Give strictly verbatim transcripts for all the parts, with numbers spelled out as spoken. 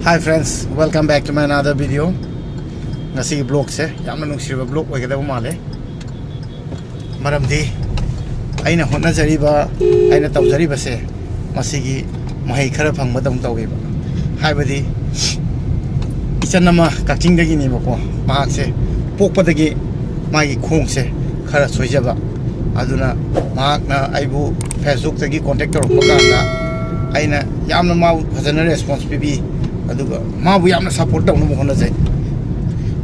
Hi friends, welcome back to my another video. ꯉꯁꯤꯒꯤ ꯕ꯭ꯂꯣꯒꯁꯦ ꯌꯥꯝꯅ ꯅꯨꯡꯁꯤꯔꯕ blog ꯑꯣꯏꯒꯗꯕ ꯃꯥꯜꯂꯦ꯫ ꯃꯔꯝꯗꯤ ꯑꯩꯅ ꯍꯣꯠꯅꯖꯔꯤꯕ, ꯑꯩꯅ ꯇꯧꯖꯔꯤꯕꯁꯦ ꯃꯁꯤꯒꯤ ꯃꯍꯩ ꯈꯔ ꯐꯪꯕꯗꯧꯅ ꯇꯧꯋꯦꯕ꯫ ꯍꯥꯏꯕꯗꯤ ꯏꯆꯟ ꯑꯃ ꯀꯛꯆꯤꯡꯗꯒꯤꯅꯦꯕꯀꯣ, ꯃꯍꯥꯛꯁꯦ ꯄꯣꯛꯄꯗꯒꯤ ꯃꯥꯒꯤ ꯈꯣꯡꯁꯦ ꯈꯔ ꯁꯣꯏꯖꯕ꯫ ꯑꯗꯨꯅ ꯃꯍꯥꯛꯅ ꯑꯩꯕꯨ ꯐꯦꯁꯕꯨꯛꯇꯒꯤ ꯀꯣꯟꯇꯦꯛ ꯇꯧꯔꯛꯄ ꯀꯥꯟꯗ ꯑꯩꯅ ꯌꯥꯝꯅ ꯃꯥꯕꯨ ꯐꯖꯅ ꯔꯦꯁꯄꯣꯟꯁ ꯄꯤꯕꯤ꯫ ꯑꯗꯨꯒ ꯃꯥꯕꯨ ꯌꯥꯝꯅ ꯁꯞꯄꯣꯔꯠ ꯇꯧꯅꯕ ꯍꯣꯠꯅꯖꯩ꯫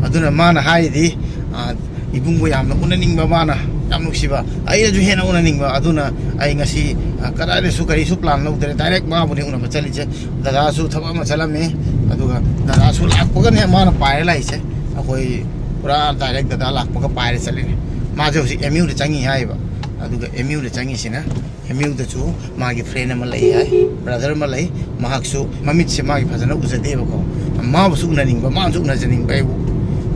ꯑꯗꯨꯅ ꯃꯥꯅ ꯍꯥꯏꯔꯤꯗꯤ, "ꯑꯥ, ꯏꯕꯨꯡꯕꯨ ꯌꯥꯝꯅ ꯎꯅꯅꯤꯡꯕ, ꯃꯥꯅ ꯌꯥꯝ ꯅꯨꯡꯁꯤꯕ, ꯑꯩꯅꯁꯨ ꯍꯦꯟꯅ ꯎꯅꯅꯤꯡꯕ꯫ ꯑꯗꯨꯅ ꯑꯩ ꯉꯁꯤ, ꯑꯥ, ꯀꯗꯥꯏꯗꯁꯨ ꯀꯔꯤꯁꯨ ꯄ꯭ꯂꯥꯟ ꯂꯧꯗ꯭ꯔꯦ, ꯗꯥꯏꯔꯦꯛ ꯃꯥꯕꯨꯅꯦ ꯎꯅꯕ ꯆꯠꯂꯤꯁꯦ꯫ ꯗꯗꯥꯁꯨ ꯊꯕꯛ ꯑꯃ ꯆꯠꯂꯝꯃꯤ, ꯑꯗꯨꯒ ꯗꯗꯥꯁꯨ ꯂꯥꯛꯄꯒꯅꯦ ꯃꯥꯅ ꯄꯥꯏꯔ ꯂꯥꯛꯏꯁꯦ꯫ ꯑꯩꯈꯣꯏ ꯄꯨꯔꯥ ꯗꯥꯏꯔꯦꯛ ꯗꯗꯥ ꯂꯥꯛꯄꯒ ꯄꯥꯏꯔ ꯆꯠꯂꯤꯅꯦ꯫ ꯃꯥꯁꯦ ꯍꯧꯖꯤꯛ ꯑꯦꯝ ꯌꯨꯗ ꯆꯪꯉꯤ ꯍꯥꯏꯌꯦꯕ꯫ ꯑꯗꯨꯒ ꯑꯦꯝ ꯌꯨꯗ ꯆꯪꯉꯤꯁꯤꯅ ꯑꯦꯝ ꯌꯨꯗꯁꯨ ꯃꯥꯒꯤ ꯐ꯭ꯔꯦꯟ ꯑꯃ ꯂꯩ ꯍꯥꯏ, ꯕ꯭ꯔꯗꯔ ꯑꯃ ꯂꯩ꯫ ꯃꯍꯥꯛꯁꯨ ꯃꯃꯤꯠꯁꯦ ꯃꯥꯒꯤ ꯐꯖꯅ ꯎꯖꯗꯦꯕꯀꯣ꯫ ꯃꯥꯕꯨꯁꯨ ꯎꯅꯅꯤꯡꯕ, ꯃꯥꯕꯨꯁꯨ ꯎꯅꯖꯅꯤꯡꯕ ꯑꯩꯕꯨ꯫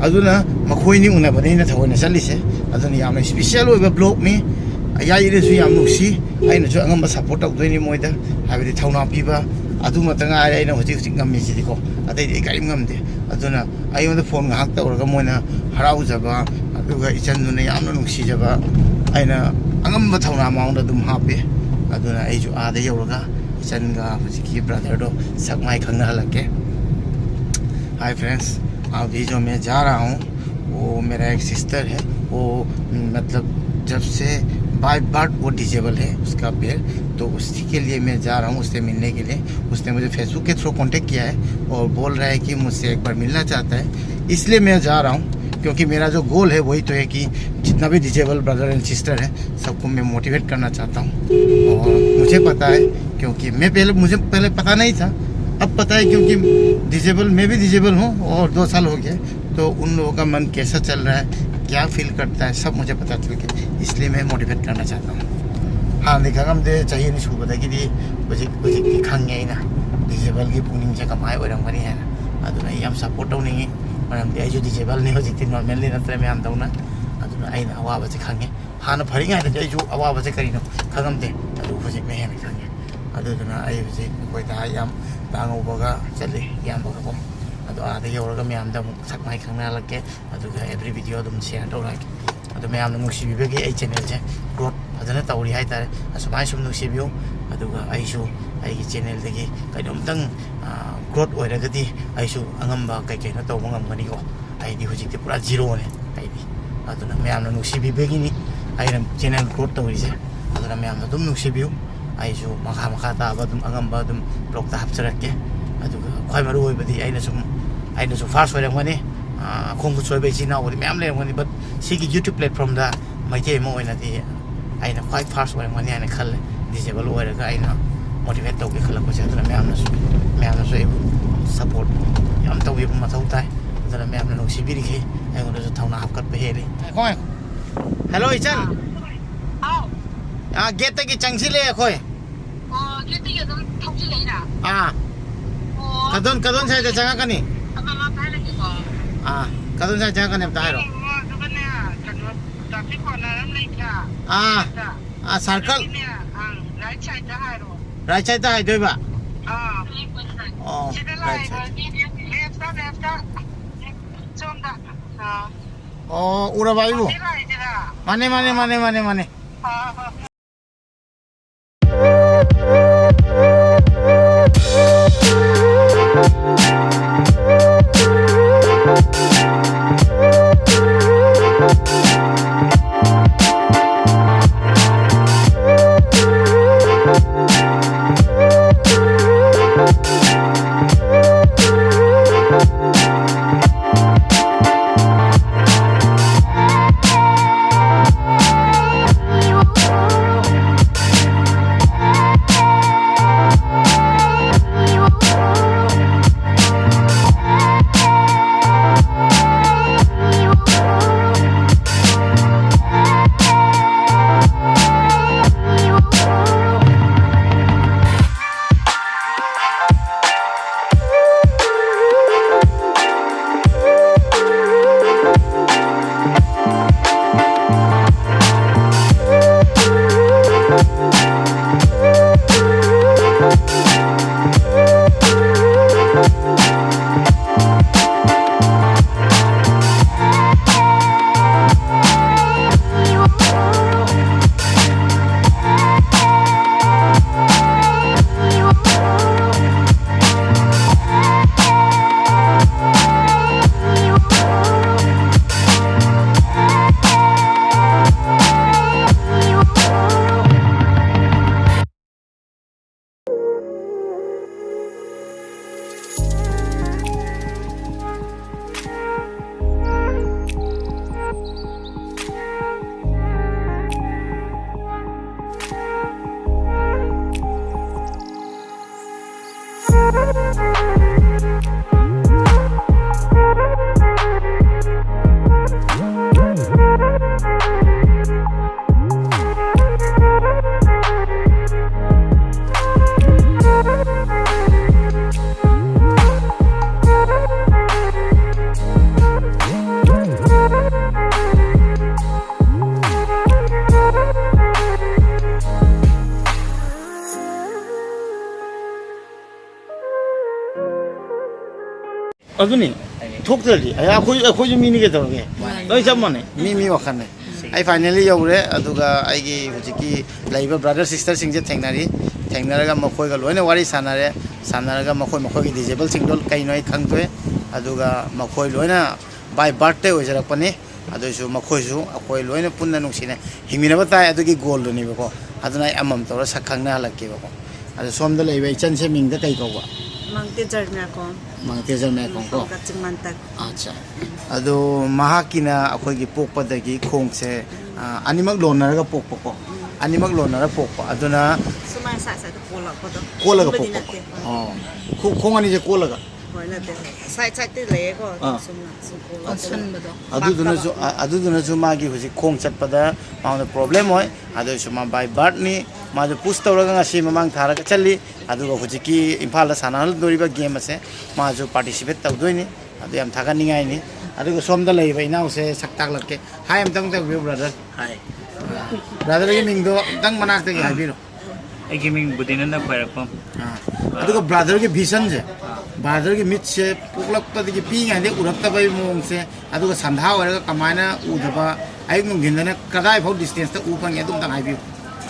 ꯑꯗꯨꯅ ꯃꯈꯣꯏꯅꯤ ꯎꯅꯕꯅꯦ ꯑꯩꯅ ꯊꯑꯣꯏꯅ ꯆꯠꯂꯤꯁꯦ꯫ ꯑꯗꯨꯅ ꯌꯥꯝꯅ ꯏꯁꯄꯤꯁꯦꯜ ꯑꯣꯏꯕ ꯕ꯭ꯂꯣꯒꯅꯤ꯫ ꯑꯌꯥꯏꯗꯁꯨ ꯌꯥꯝ ꯅꯨꯡꯁꯤ, ꯑꯩꯅꯁꯨ ꯑꯉꯝꯕ ꯁꯞꯄꯣꯔꯠ ꯇꯧꯗꯣꯏꯅꯤ ꯃꯣꯏꯗ꯫ ꯍꯥꯏꯕꯗꯤ ꯊꯧꯅꯥ ꯄꯤꯕ ꯑꯗꯨꯃꯛꯇ ꯉꯥꯏꯔꯦ ꯑꯩꯅ ꯍꯧꯖꯤꯛ ꯍꯧꯖꯤꯛ ꯉꯝꯃꯤꯁꯤꯗꯤꯀꯣ꯫ ꯑꯇꯩꯗꯤ ꯑꯩ ꯀꯔꯤꯝ ꯉꯝꯗꯦ꯫ ꯑꯗꯨꯅ ꯑꯩꯉꯣꯟꯗ ꯐꯣꯟ ꯉꯥꯏꯍꯥꯛ ꯇꯧꯔꯒ ꯃꯣꯏꯅ ꯍꯔꯥꯎꯖꯕ, ꯑꯗꯨꯒ ꯏꯆꯟꯗꯨꯅ ꯌꯥꯝꯅ ꯅꯨꯡꯁꯤꯖꯕ, ꯑꯩꯅ ꯑꯉꯝꯕ ꯊꯧꯅꯥ ꯃꯉꯣꯟꯗ ꯑꯗꯨꯝ ꯍꯥꯞꯄꯤ꯫ ꯑꯗꯨꯅ ꯑꯩꯁꯨ ꯑꯥꯗ ꯌꯧꯔꯒ ꯏꯆꯟꯒ ꯍꯧꯖꯤꯛꯀꯤ ꯕ꯭ꯔꯗꯔꯗꯣ ꯁꯛ ꯃꯥꯏ ꯈꯪꯅꯍꯜꯂꯛꯀꯦ꯫ Hi friends, अभी जो मैं जा रहा हूँ, वो मेरा एक सिस्टर है। वो, मतलब, जब से बाय बर्थ वो डिजेबल है, उसका पैर। तो उसी के लिए मैं जा रहा हूँ उससे मिलने के लिए। उसने मुझे फेसबुक के थ्रू कांटेक्ट किया है और बोल रहा है कि मुझसे एक बार मिलना चाहता है, इसलिए मैं जा रहा हूँ। क्योंकि मेरा जो गोल है वही तो है कि जितना भी डिजेबल ब्रदर एंड सिस्टर है, सबको मैं मोटिवेट करना चाहता हूँ। और मुझे पता है, क्योंकि मैं पहले, मुझे पहले पता नहीं था, अब पता है, क्योंकि डिजेबल, मैं भी डिजेबल हूँ और दो साल हो गया। तो उन लोगों का मन कैसा चल रहा है, क्या फील करता है, सब मुझे पता चल गया, इसलिए मैं मोटिवेट करना चाहता हूँ। ꯍꯥꯟꯅꯗꯤ ꯈꯪꯉꯝꯗꯦ, ꯆꯍꯤ ꯑꯅꯤ ꯁꯨꯕꯗꯒꯤꯗꯤ ꯍꯧꯖꯤꯛ, ꯍꯧꯖꯤꯛꯇꯤ ꯈꯪꯉꯦ ꯑꯩꯅ, ꯗꯤꯖꯦꯕꯜꯒꯤ ꯄꯨꯛꯅꯤꯡꯁꯦ ꯀꯃꯥꯏꯅ ꯑꯣꯏꯔꯝꯒꯅꯤ ꯍꯥꯏꯅ꯫ ꯑꯗꯨꯅ ꯑꯩ ꯌꯥꯝ ꯁꯞꯄꯣꯔꯠ ꯇꯧꯅꯤꯡꯉꯤ, ꯃꯔꯝꯗꯤ ꯑꯩꯁꯨ ꯗꯤꯖꯦꯕꯜꯅꯤ ꯍꯧꯖꯤꯛꯇꯤ, ꯅꯣꯔꯃꯦꯜꯗꯤ ꯅꯠꯇ꯭ꯔꯦ ꯃꯌꯥꯝꯗꯧꯅ꯫ ꯑꯗꯨꯅ ꯑꯩꯅ ꯑꯋꯥꯕꯁꯦ ꯈꯪꯉꯦ꯫ ꯍꯥꯟꯅ ꯐꯔꯤꯉꯩꯗꯗꯤ ꯑꯩꯁꯨ ꯑꯋꯥꯕꯁꯦ ꯀꯔꯤꯅꯣ ꯈꯪꯉꯝꯗꯦ, ꯑꯗꯨ ꯍꯧꯖꯤꯛꯅ ꯍꯦꯟꯅ ꯈꯪꯉꯦ꯫ ꯑꯗꯨꯗꯨꯅ ꯑꯩ ꯍꯧꯖꯤꯛ ꯑꯩꯈꯣꯏ ꯗꯥ ꯌꯥꯝ ꯇꯥꯡꯍꯧꯕꯒ ꯆꯠꯂꯤ, ꯏꯌꯥꯝꯕꯒꯀꯣ꯫ ꯑꯗꯣ ꯑꯥꯗ ꯌꯧꯔꯒ ꯃꯌꯥꯝꯗ ꯑꯃꯨꯛ ꯁꯛ ꯃꯥꯏ ꯈꯪꯅꯍꯜꯂꯛꯀꯦ꯫ ꯑꯗꯨꯒ every video ꯑꯗꯨꯝ share ꯇꯧꯔꯛꯑꯒꯦ꯫ ꯑꯗꯣ ꯃꯌꯥꯝꯅ ꯅꯨꯡꯁꯤꯕꯤꯕꯒꯤ ꯑꯩ channelꯁꯦ growth ꯐꯖꯅ ꯇꯧꯔꯤ ꯍꯥꯏꯇꯥꯔꯦ꯫ ꯑꯁꯨꯃꯥꯏꯅ ꯁꯨꯝ ꯅꯨꯡꯁꯤꯕꯤꯌꯨ꯫ ꯑꯗꯨꯒ ꯑꯩꯁꯨ ꯑꯩꯒꯤ channelꯗꯒꯤ ꯀꯩꯅꯣꯝꯇꯪ growth ꯑꯣꯏꯔꯒꯗꯤ ꯑꯩꯁꯨ ꯑꯉꯝꯕ ꯀꯩ ꯀꯩꯅꯣ ꯇꯧꯕ ꯉꯝꯒꯅꯤꯀꯣ꯫ ꯑꯩꯗꯤ ꯍꯧꯖꯤꯛꯇꯤ ꯄꯨꯔꯥ zeroꯅꯦ ꯑꯩꯗꯤ꯫ ꯑꯗꯨꯅ ꯃꯌꯥꯝꯅ ꯅꯨꯡꯁꯤꯕꯤꯕꯒꯤꯅꯤ ꯑꯩꯅ channel growth ꯇꯧꯔꯤꯁꯦ꯫ ꯑꯗꯨꯅ ꯃꯌꯥꯝꯅ ꯑꯗꯨꯝ ꯅꯨꯡꯁꯤꯕꯤꯌꯨ꯫ ꯑꯩꯁꯨ ꯃꯈꯥ ꯃꯈꯥ ꯇꯥꯕ ꯑꯗꯨꯝ ꯑꯉꯝꯕ ꯑꯗꯨꯝ vlogꯇ ꯍꯥꯞꯆꯔꯛꯀꯦ꯫ ꯑꯗꯨꯒ ꯈ꯭ꯋꯥꯏ ꯃꯔꯨ ꯑꯣꯏꯕꯗꯤ ꯑꯩꯅ ꯁꯨꯝ, ꯑꯩꯅꯁꯨ first ꯑꯣꯏꯔꯝꯒꯅꯤ꯫ ꯑꯥ, ꯈꯣꯡ ꯈꯨꯠ ꯁꯣꯏꯕ ꯏꯆꯤꯟ ꯏꯅꯥꯎꯕꯨꯗꯤ ꯃꯌꯥꯝ ꯂꯩꯔꯝꯒꯅꯤ, but ꯁꯤꯒꯤ YouTube platformꯗ ꯃꯩꯇꯩ ꯑꯃ ꯑꯣꯏꯅꯗꯤ ꯑꯩꯅ ꯈ꯭ꯋꯥꯏ first ꯑꯣꯏꯔꯝꯒꯅꯤ ꯍꯥꯏꯅ ꯈꯜꯂꯦ꯫ Disable ꯑꯣꯏꯔꯒ ꯑꯩꯅ motivate ꯇꯧꯒꯦ ꯈꯜꯂꯛꯄꯁꯦ꯫ ꯑꯗꯨꯅ ꯃꯌꯥꯝꯅꯁꯨ, ꯃꯌꯥꯝꯅꯁꯨ ꯑꯩꯕꯨ support ꯌꯥꯝ ꯇꯧꯕꯤꯕ ꯃꯊꯧ ꯇꯥꯏ꯫ ꯑꯗꯨꯅ ꯃꯌꯥꯝꯅ ꯅꯨꯡꯁꯤꯕꯤꯔꯤꯈꯩ ꯑꯩꯉꯣꯟꯗꯁꯨ ꯊꯧꯅꯥ ꯍꯥꯞꯀꯠꯄ ꯍꯦꯜꯂꯤ꯫ ꯉꯥꯏꯈꯣ, ꯉꯥꯏꯈꯣ꯫ Hello, ꯏꯆꯟ꯫ ꯍꯥꯎ꯫ ꯑꯥ, gateꯇꯒꯤ ꯆꯪꯁꯤꯜꯂꯛꯑꯦ ꯑꯩꯈꯣꯏ꯫ ꯑꯣ, gateꯇꯒꯤ ꯑꯗꯨꯝ ꯊꯧꯖꯤꯜꯂꯛꯏꯔꯥ? ꯑꯥ꯫ ꯑꯣ꯫ ꯀꯗꯣꯝ, ꯀꯗꯣꯝ ꯁꯥꯏꯗ ꯆꯪꯉꯛꯀꯅꯤ? ꯑꯃ, ꯑꯃ ꯍꯥꯏꯔꯒꯦꯀꯣ꯫ ꯑꯥ, ꯀꯗꯣꯝ ꯁꯥꯏꯗ ꯆꯪꯉꯛꯀꯅꯤ ꯑꯝꯇ ꯍꯥꯏꯔꯣ꯫ ꯑꯣ, ꯑꯗꯨꯒꯅꯦ, ꯀꯩꯅꯣ, traffic corner ꯑꯃ ꯂꯩꯇ꯭ꯔꯥ? ꯑꯥ꯫ ꯑꯥ, circle꯫ ꯑꯗꯨꯒꯤꯅꯦ, ꯑꯪ, right sideꯇ ꯍꯥꯏꯔꯣ꯫ Right sideꯇ ꯍꯥꯏꯗꯣꯏꯕ? ꯑꯥ꯫ ꯑꯣ, ꯁꯤꯗ right side꯫ ꯂꯥꯛꯏꯕ ꯃꯤ leftꯇ, leftꯇ꯫ ꯁꯣꯝꯗ꯫ ꯑꯥ꯫ ꯑꯣ, ꯎꯔꯕ ꯑꯩꯕꯨ? ꯁꯤ ꯂꯥꯛꯏꯁꯤꯔꯥ? ꯃꯥꯅꯦ, ꯃꯥꯅꯦ, ꯃꯥꯅꯦ, ꯃꯥꯅꯦ, ꯃꯥꯅꯦ꯫ ꯑꯥ, ꯑꯥ꯫ ꯑꯗꯨꯅꯤ꯫ ꯊꯣꯛꯇ꯭ꯔꯗꯤ ꯑꯩ, ꯑꯩꯈꯣꯏ, ꯑꯩꯈꯣꯏꯁꯨ ꯃꯤꯅꯤ ꯀꯩꯗꯧꯔꯒꯦ? ꯃꯥꯅꯤ꯫ ꯂꯣꯏ ꯆꯞ ꯃꯥꯟꯅꯩ꯫ ꯃꯤ, ꯃꯤ ꯋꯥꯈꯜꯅꯦ꯫ ꯑꯩ finally ꯌꯧꯔꯦ, ꯑꯗꯨꯒ ꯑꯩꯒꯤ ꯍꯧꯖꯤꯛꯀꯤ ꯂꯩꯔꯤꯕ brother sisterꯁꯤꯡꯁꯦ ꯊꯦꯡꯅꯔꯤ꯫ ꯊꯦꯡꯅꯔꯒ ꯃꯈꯣꯏꯒ ꯂꯣꯏꯅ ꯋꯥꯔꯤ ꯁꯥꯟꯅꯔꯦ꯫ ꯁꯥꯟꯅꯔꯒ ꯃꯈꯣꯏ ꯃꯈꯣꯏꯒꯤ disableꯁꯤꯡꯗꯣ ꯀꯩꯅꯣ ꯑꯩ ꯈꯪꯗꯣꯛꯑꯦ꯫ ꯑꯗꯨꯒ ꯃꯈꯣꯏ ꯂꯣꯏꯅ by birthꯇ ꯑꯣꯏꯖꯔꯛꯄꯅꯤ꯫ ꯑꯗꯨꯏꯁꯨ ꯃꯈꯣꯏꯁꯨ ꯑꯩꯈꯣꯏ ꯂꯣꯏꯅ ꯄꯨꯟꯅ ꯅꯨꯡꯁꯤꯅ ꯍꯤꯡꯃꯤꯟꯅꯕ ꯇꯥꯏ꯫ ꯑꯗꯨꯒꯤ goalꯗꯨꯅꯦꯕꯀꯣ꯫ ꯑꯗꯨꯅ ꯑꯩ ꯑꯃꯃꯝ ꯇꯧꯔ ꯁꯛ ꯈꯪꯅꯍꯜꯂꯛꯀꯦꯕꯀꯣ꯫ ꯑꯗꯣ ꯁꯣꯝꯗ ꯂꯩꯕ ꯏꯆꯟꯁꯦ ꯃꯤꯡꯗ ꯀꯩ ꯀꯧꯕ? ꯃꯪꯇꯦꯖꯔ ꯃꯌꯥꯀꯣꯝ꯫ ꯃꯪꯇꯦꯖꯔ ꯃꯌꯥꯀꯣꯝ ꯀꯣ? ꯀꯛꯆꯤꯡ ꯃꯟꯇꯛ꯫ ꯑꯠꯆꯥ꯫ ꯑꯗꯣ ꯃꯍꯥꯛꯀꯤꯅ ꯑꯩꯈꯣꯏꯒꯤ ꯄꯣꯛꯄꯗꯒꯤ ꯈꯣꯡꯁꯦ, ꯑ, ꯑꯅꯤꯃꯛ ꯂꯣꯟꯅꯔꯒ ꯄꯣꯛꯄꯀꯣ꯫ ꯑꯅꯤꯃꯛ ꯂꯣꯟꯅꯔ ꯄꯣꯛꯄ꯫ ꯑꯗꯨꯅ ꯁꯨꯃꯥꯏꯅ side sideꯇ ꯀꯣꯜꯂꯛꯄꯗꯣ꯫ ꯀꯣꯜꯂꯒ ꯀꯣꯟꯕꯗꯤ ꯄꯣꯛꯄꯀꯣ꯫ ꯅꯠꯇꯦ꯫ ꯑꯣ꯫ ꯈꯣ-, ꯈꯣꯡ ꯑꯅꯤꯁꯦ ꯀꯣꯜꯂꯒ? ꯍꯣꯏ, ꯅꯠꯇꯦ꯫ Side sideꯇ ꯂꯩꯌꯦꯀꯣ꯫ ꯑꯥ꯫ ꯁꯨꯝꯅ ꯁꯨꯝ ꯀꯣꯜꯂꯛꯄ꯫ ꯑꯗꯨꯗꯨꯅꯁꯨ, ꯄꯥꯛꯇꯕ꯫ ꯑ-, ꯑꯗꯨꯗꯨꯅꯁꯨ ꯃꯥꯒꯤ ꯍꯧꯖꯤꯛ ꯈꯣꯡ ꯆꯠꯄꯗ ꯃꯉꯣꯟꯗ problem ꯑꯣꯏ꯫ ꯑꯗꯨ ꯑꯣꯏꯔꯁꯨ ꯃꯥ by birthꯅꯤ꯫ ꯃꯥꯁꯨ push ꯇꯧꯔꯒ ꯉꯁꯤ ꯃꯃꯥꯡ ꯊꯥꯔꯒ ꯆꯠꯂꯤ꯫ ꯑꯗꯨꯒ ꯍꯧꯖꯤꯛꯀꯤ ꯏꯝꯐꯥꯜꯗ ꯁꯥꯟꯅꯍꯟꯗꯣꯔꯤꯕ game ꯑꯁꯦ ꯃꯥꯁꯨ participate ꯇꯧꯗꯣꯏꯅꯤ꯫ ꯑꯗꯨ ꯌꯥꯝ ꯊꯥꯒꯠꯅꯤꯡꯉꯥꯏꯅꯤ꯫ ꯑꯗꯨꯒ ꯁꯣꯝꯗ ꯂꯩꯔꯤꯕ ꯏꯅꯥꯎꯁꯦ ꯁꯛ ꯇꯥꯛꯂꯛꯀꯦ꯫ Hi ꯑꯝꯇꯪ ꯇꯧꯕꯤꯌꯨ, brother꯫ Hi꯫ Brotherꯒꯤ ꯃꯤꯡꯗꯣ ꯑꯝꯇꯪ ꯃꯅꯥꯛꯇꯒꯤ ꯍꯥꯏꯕꯤꯔꯣ꯫ ꯑꯩꯒꯤ ꯃꯤꯡ ꯕꯨꯙꯤꯅꯟꯗ ꯈ꯭ꯋꯥꯏꯔꯥꯛꯄꯝ꯫ ꯑꯥ꯫ ꯑꯗꯨꯒ brotherꯒꯤ visionꯁꯦ, brotherꯒꯤ ꯃꯤꯠꯁꯦ ꯄꯣꯛꯂꯛꯄꯗꯒꯤ ꯄꯤꯛꯏꯉꯩꯗꯒꯤ ꯎꯔꯛꯇꯕꯒꯤ ꯃꯑꯣꯡꯁꯦ, ꯑꯗꯨꯒ ꯁꯟꯙꯥ ꯑꯣꯏꯔꯒ ꯀꯃꯥꯏꯅ ꯎꯗꯕ, ꯑꯌꯨꯛ ꯅꯨꯡꯊꯤꯟꯗꯅ ꯀꯗꯥꯏ ꯐꯥꯎ distanceꯇ ꯎ ꯐꯪꯉꯤ, ꯑꯗꯨꯝꯇꯪ ꯍꯥꯏꯕꯤꯌꯨ꯫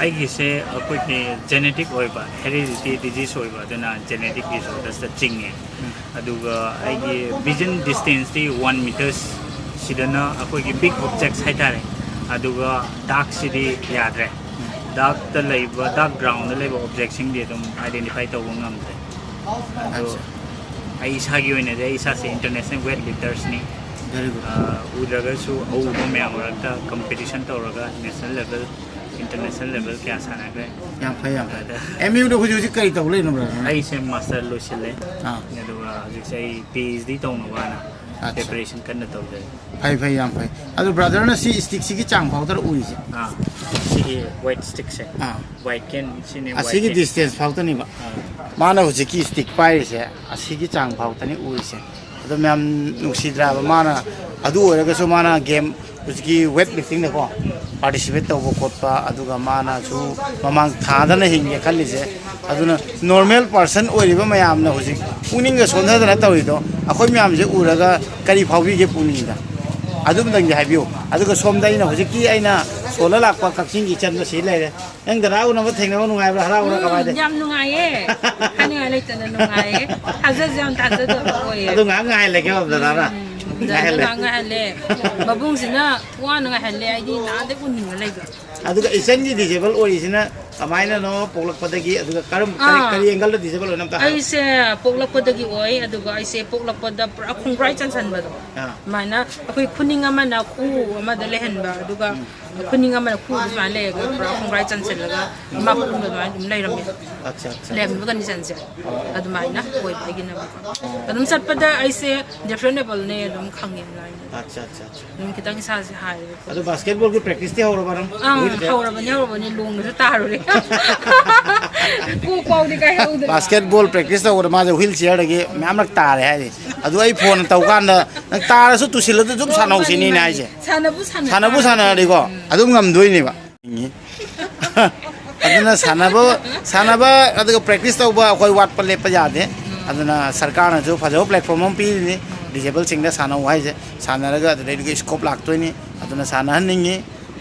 ꯑꯩꯒꯤꯁꯦ ꯑꯩꯈꯣꯏꯒꯤ genetic ꯑꯣꯏꯕ, heredity disease ꯑꯣꯏꯕ, ꯑꯗꯨꯅ genetic disordersꯇ ꯆꯤꯡꯉꯦ꯫ ꯎꯝ꯫ ꯑꯗꯨꯒ ꯑꯩꯒꯤ vision distanceꯇꯤ one meters, ꯁꯤꯗꯅ ꯑꯩꯈꯣꯏꯒꯤ big objects ꯍꯥꯏꯇꯥꯔꯦ꯫ ꯑꯗꯨꯒ darkꯁꯤꯗꯤ ꯌꯥꯗ꯭ꯔꯦ꯫ Darkꯇ ꯂꯩꯕ, dark groundꯗ ꯂꯩꯕ objectꯁꯤꯡꯗꯤ ꯑꯗꯨꯝ identify ꯇꯧꯕ ꯉꯝꯗ꯭ꯔꯦ꯫ ꯑꯗꯣ ꯑꯠꯆꯥ꯫ ꯑꯩ ꯏꯁꯥꯒꯤ ꯑꯣꯏꯅꯗꯤ ꯑꯩ ꯏꯁꯥꯁꯦ international weight liftersꯅꯤ꯫ Very good꯫ ꯑ, ꯎꯗ꯭ꯔꯒꯁꯨ ꯑꯎꯕ ꯃꯌꯥꯝ ꯃꯔꯛꯇ competition ꯇꯧꯔꯒ national level, international level ꯀꯌꯥ ꯁꯥꯟꯅꯈ꯭ꯔꯦ꯫ ꯌꯥꯝ ꯐꯩ, ꯌꯥꯝ ꯐꯩ꯫ ꯑꯗ MUꯗ ꯍꯧꯖꯤꯛ ꯍꯧꯖꯤꯛ ꯀꯔꯤ ꯇꯧ ꯂꯩꯅꯣ, brother? ꯑꯩꯁꯦ master ꯂꯣꯏꯁꯤꯜꯂꯦ꯫ ꯑꯥ꯫ ꯑꯗꯨꯒ ꯍꯧꯖꯤꯛꯁꯦ ꯑꯩ PhD ꯇꯧꯅꯕꯅ ꯑꯠꯆꯥ꯫ Preparation ꯀꯟꯅ ꯇꯧꯖꯔꯤ꯫ ꯐꯩ, ꯐꯩ, ꯌꯥꯝ ꯐꯩ꯫ ꯑꯗꯣ brotherꯅ ꯁꯤ stickꯁꯤꯒꯤ ꯆꯥꯡ ꯐꯥꯎꯗꯔ ꯎꯔꯤꯁꯦ? ꯑꯥ, ꯁꯤꯒꯤ white stickꯁꯦ꯫ ꯑꯥ꯫ White can, ꯁꯤꯅꯦ white ꯑꯁꯤꯒꯤ can꯫ Distance ꯐꯥꯎꯗꯅꯦꯕ꯫ ꯑꯥ꯫ ꯃꯥꯅ ꯍꯧꯖꯤꯛꯀꯤ stick ꯄꯥꯏꯔꯤꯁꯦ, ꯑꯁꯤꯒꯤ ꯆꯥꯡ ꯐꯥꯎꯗꯅꯤ ꯎꯔꯤꯁꯦ꯫ ꯑꯗꯣ ꯃꯌꯥꯝ ꯅꯨꯡꯁꯤꯗ꯭ꯔꯥꯕ? ꯃꯥꯅ, ꯑꯗꯨ ꯑꯣꯏꯔꯒꯁꯨ ꯃꯥꯅ game ꯍꯧꯖꯤꯛꯀꯤ ꯋꯦꯠ ꯂꯤꯐꯇꯤꯡꯗꯀꯣ ꯄꯥꯔꯇꯤꯁꯤꯄꯦꯠ ꯇꯧꯕ ꯈꯣꯠꯄ, ꯑꯗꯨꯒ ꯃꯥꯅꯁꯨ ꯃꯃꯥꯡ ꯊꯥꯗꯅ ꯍꯤꯡꯒꯦ ꯈꯜꯂꯤꯁꯦ꯫ ꯑꯗꯨꯅ ꯅꯣꯔꯃꯦꯜ ꯄꯥꯔꯁꯟ ꯑꯣꯏꯔꯤꯕ ꯃꯌꯥꯝꯅ ꯍꯧꯖꯤꯛ ꯄꯨꯛꯅꯤꯡꯒ ꯁꯣꯟꯊꯗꯅ ꯇꯧꯔꯤꯗꯣ, ꯑꯩꯈꯣꯏ ꯃꯌꯥꯝꯁꯦ ꯎꯔꯒ ꯀꯔꯤ ꯐꯥꯎꯕꯤꯒꯦ ꯄꯨꯛꯅꯤꯡꯗ? ꯑꯗꯨꯝꯇꯪꯗꯤ ꯍꯥꯏꯕꯤꯌꯨ꯫ ꯑꯗꯨꯒ ꯁꯣꯝꯗ ꯑꯩꯅ ꯍꯧꯖꯤꯛꯀꯤ ꯑꯩꯅ ꯁꯣꯜꯂ ꯂꯥꯛꯄ ꯀꯛꯆꯤꯡꯒꯤ ꯏꯆꯟꯗꯣ ꯁꯤ ꯂꯩꯔꯦ꯫ ꯅꯪ ꯗꯗꯥ ꯎꯅꯕ ꯊꯦꯡꯅꯕ ꯅꯨꯡꯉꯥꯏꯕ꯭ꯔꯥ? ꯍꯔꯥꯎꯕ꯭ꯔꯥ? ꯎꯝ, ꯀꯃꯥꯏꯅ ꯇꯧꯋꯤ? ꯌꯥꯝ ꯅꯨꯡꯉꯥꯏꯌꯦ꯫ ꯍꯥꯏꯅꯤꯡꯉꯥꯏ ꯂꯩꯇꯅ ꯅꯨꯡꯉꯥꯏꯌꯦ꯫ ꯊꯥꯖꯁꯨ ꯌꯥꯝ ꯊꯥꯖꯗꯕ ꯑꯣꯏꯌꯦ꯫ ꯑꯗꯨ ꯉꯥꯏꯍꯥꯛ ꯉꯥꯏꯍꯜꯂꯒꯦ ꯗꯗꯥꯅ꯫ ꯎꯝ, ꯉꯥꯏꯍꯜꯂꯦ꯫ ꯉꯥꯏꯍꯥꯛ ꯉꯥꯏꯍꯜꯂꯦ꯫ ꯃꯕꯨꯡꯁꯤꯅ ꯋꯥꯅ ꯉꯥꯏꯍꯜꯂꯦ꯫ ꯑꯩꯗꯤ ꯅꯍꯥꯟꯗꯩ ꯎꯅꯤꯡꯉ ꯂꯩꯕ꯫ ꯑꯗꯨꯒ ꯏꯆꯟꯒꯤ ꯗꯤꯁꯦꯕꯜ ꯑꯣꯏꯔꯤꯁꯤꯅ ꯀꯃꯥꯏꯅꯅꯣ? ꯄꯣꯛꯂꯛꯄꯗꯒꯤ, ꯑꯗꯨꯒ ꯀꯔꯝ, ꯀꯔꯤ, ꯑꯥ꯫ ꯀꯔꯤ ꯑꯦꯡꯒꯜꯗ ꯗꯤꯁꯦꯕꯜ ꯑꯣꯏꯅ ꯑꯝꯇ ꯍꯥꯏꯔꯣ꯫ ꯑꯩꯁꯦ ꯄꯣꯛꯂꯛꯄꯗꯒꯤ ꯑꯣꯏ, ꯑꯗꯨꯒ ꯑꯩꯁꯦ ꯄꯣꯛꯂꯛꯄꯗ ꯄꯨꯔꯥ ꯈꯣꯡꯒ꯭ꯔꯥꯏ ꯆꯟꯁꯟꯕꯗꯣ꯫ ꯑꯥ꯫ ꯑꯗꯨꯃꯥꯏꯅ ꯑꯩꯈꯣꯏ ꯈꯨꯅꯤꯡ ꯑꯃꯅ ꯈꯨ ꯑꯃꯗ ꯂꯩꯍꯟꯕ, ꯑꯗꯨꯒ ꯎꯝ꯫ ꯈꯨꯅꯤꯡ ꯑꯃꯅ ꯈꯨꯗ ꯁꯨꯃꯥꯏꯅ ꯂꯩꯔꯒ ꯄꯨꯔꯥ ꯈꯣꯡꯒ꯭ꯔꯥꯏ ꯆꯟꯁꯤꯜꯂꯒ ꯃꯥ ꯈꯨꯗ ꯑꯗꯨꯃꯥꯏꯅ ꯑꯗꯨꯝ ꯂꯩꯔꯝꯃꯦ꯫ ꯑꯠꯆꯥ, ꯑꯠꯆꯥ, ꯑꯠꯆꯥ꯫ ꯂꯩꯔꯝꯃꯤꯕ ꯀꯟꯗꯤꯁꯟꯁꯦ ꯑꯣ꯫ ꯑꯗꯨꯃꯥꯏꯅ ꯑꯣꯏꯕ ꯑꯩꯒꯤꯅ꯫ ꯑꯣ꯫ ꯑꯗꯨꯝ ꯆꯠꯄꯗ ꯑꯩꯁꯦ ꯗꯤꯐ꯭ꯔꯦꯟ ꯂꯦꯕꯜꯅꯦ ꯑꯗꯨꯝ ꯈꯪꯉꯦ ꯂꯥꯏꯅ꯫ ꯑꯠꯆꯥ, ꯑꯠꯆꯥ, ꯑꯠꯆꯥ꯫ ꯑꯗꯨꯝ ꯈꯤꯇꯪ ꯏꯁꯥꯁꯦ ꯍꯥꯏꯔꯦ꯫ ꯑꯗꯣ ꯕꯥꯁꯀꯦꯠꯕꯣꯜꯒꯤ ꯄ꯭ꯔꯦꯛꯇꯤꯁꯇꯤ ꯍꯧꯔꯕ ꯅꯪ? ꯑꯪ, ꯍꯧꯔꯕꯅꯤ, ꯍꯧꯔꯕꯅꯤ, ꯂꯣꯡꯗꯁꯨ ꯇꯥꯔꯨꯔꯦ꯫ ꯀꯣꯛ ꯐꯥꯎꯗꯤ ꯀꯥꯏꯍꯧꯗ꯭ꯔꯦ꯫ ꯕꯥꯁꯀꯦꯠꯕꯣꯜ ꯄ꯭ꯔꯦꯛꯇꯤꯁ ꯇꯧꯕꯗ ꯃꯥꯁꯦ ꯍꯨꯏꯜ ꯆꯤꯌꯔꯗꯒꯤ ꯃꯌꯥꯝꯂꯛ ꯇꯥꯔꯦ ꯍꯥꯏꯔꯤ꯫ ꯑꯗꯨ ꯑꯩ ꯐꯣꯟ ꯇꯧꯀꯥꯟꯗ ꯅꯪ ꯇꯥꯔꯁꯨ ꯇꯨꯁꯤꯜꯂꯗꯤ ꯑꯗꯨꯝ ꯍꯣꯏ, ꯁꯥꯟꯅꯍꯧꯁꯤꯅꯤꯅ ꯃꯥꯅꯤ, ꯃꯥꯅꯤ꯫ ꯍꯥꯏꯁꯦ꯫ ꯁꯥꯟꯅꯕꯨ ꯁꯥꯟꯅ ꯁꯥꯟꯅꯕꯨ ꯇꯥꯔꯗꯤ꯫ ꯁꯥꯟꯅꯔꯗꯤꯀꯣ ꯎꯝ꯫ ꯑꯗꯨꯝ ꯉꯝꯗꯣꯏꯅꯦꯕ꯫ ꯑꯗꯨꯅ ꯁꯥꯟꯅꯕ, ꯁꯥꯟꯅꯕ ꯑꯗꯨꯒ ꯄ꯭ꯔꯦꯛꯇꯤꯁ ꯇꯧꯕ ꯑꯩꯈꯣꯏ ꯋꯥꯠꯄ ꯂꯦꯞꯄ ꯌꯥꯗꯦ꯫ ꯎꯝ꯫ ꯑꯗꯨꯅ ꯁꯔꯀꯥꯔꯅꯁꯨ ꯐꯖꯕ ꯄ꯭ꯂꯦꯠꯐꯣꯝ ꯑꯃ ꯄꯤꯔꯤꯅꯤ, ꯎꯝ꯫ ꯗꯤꯁꯦꯕꯜꯁꯤꯡꯗ ꯁꯥꯟꯅꯧ ꯍꯥꯏꯁꯦ꯫ ꯁꯥꯟꯅꯔꯒ ꯑꯗꯨꯗꯩꯗꯨꯒꯤ ꯁ꯭ꯀꯣꯞ ꯂꯥꯛꯇꯣꯏꯅꯤ꯫ ꯑꯗꯨꯅ ꯁꯥꯟꯅꯍꯟꯅꯤꯡꯉꯤ꯫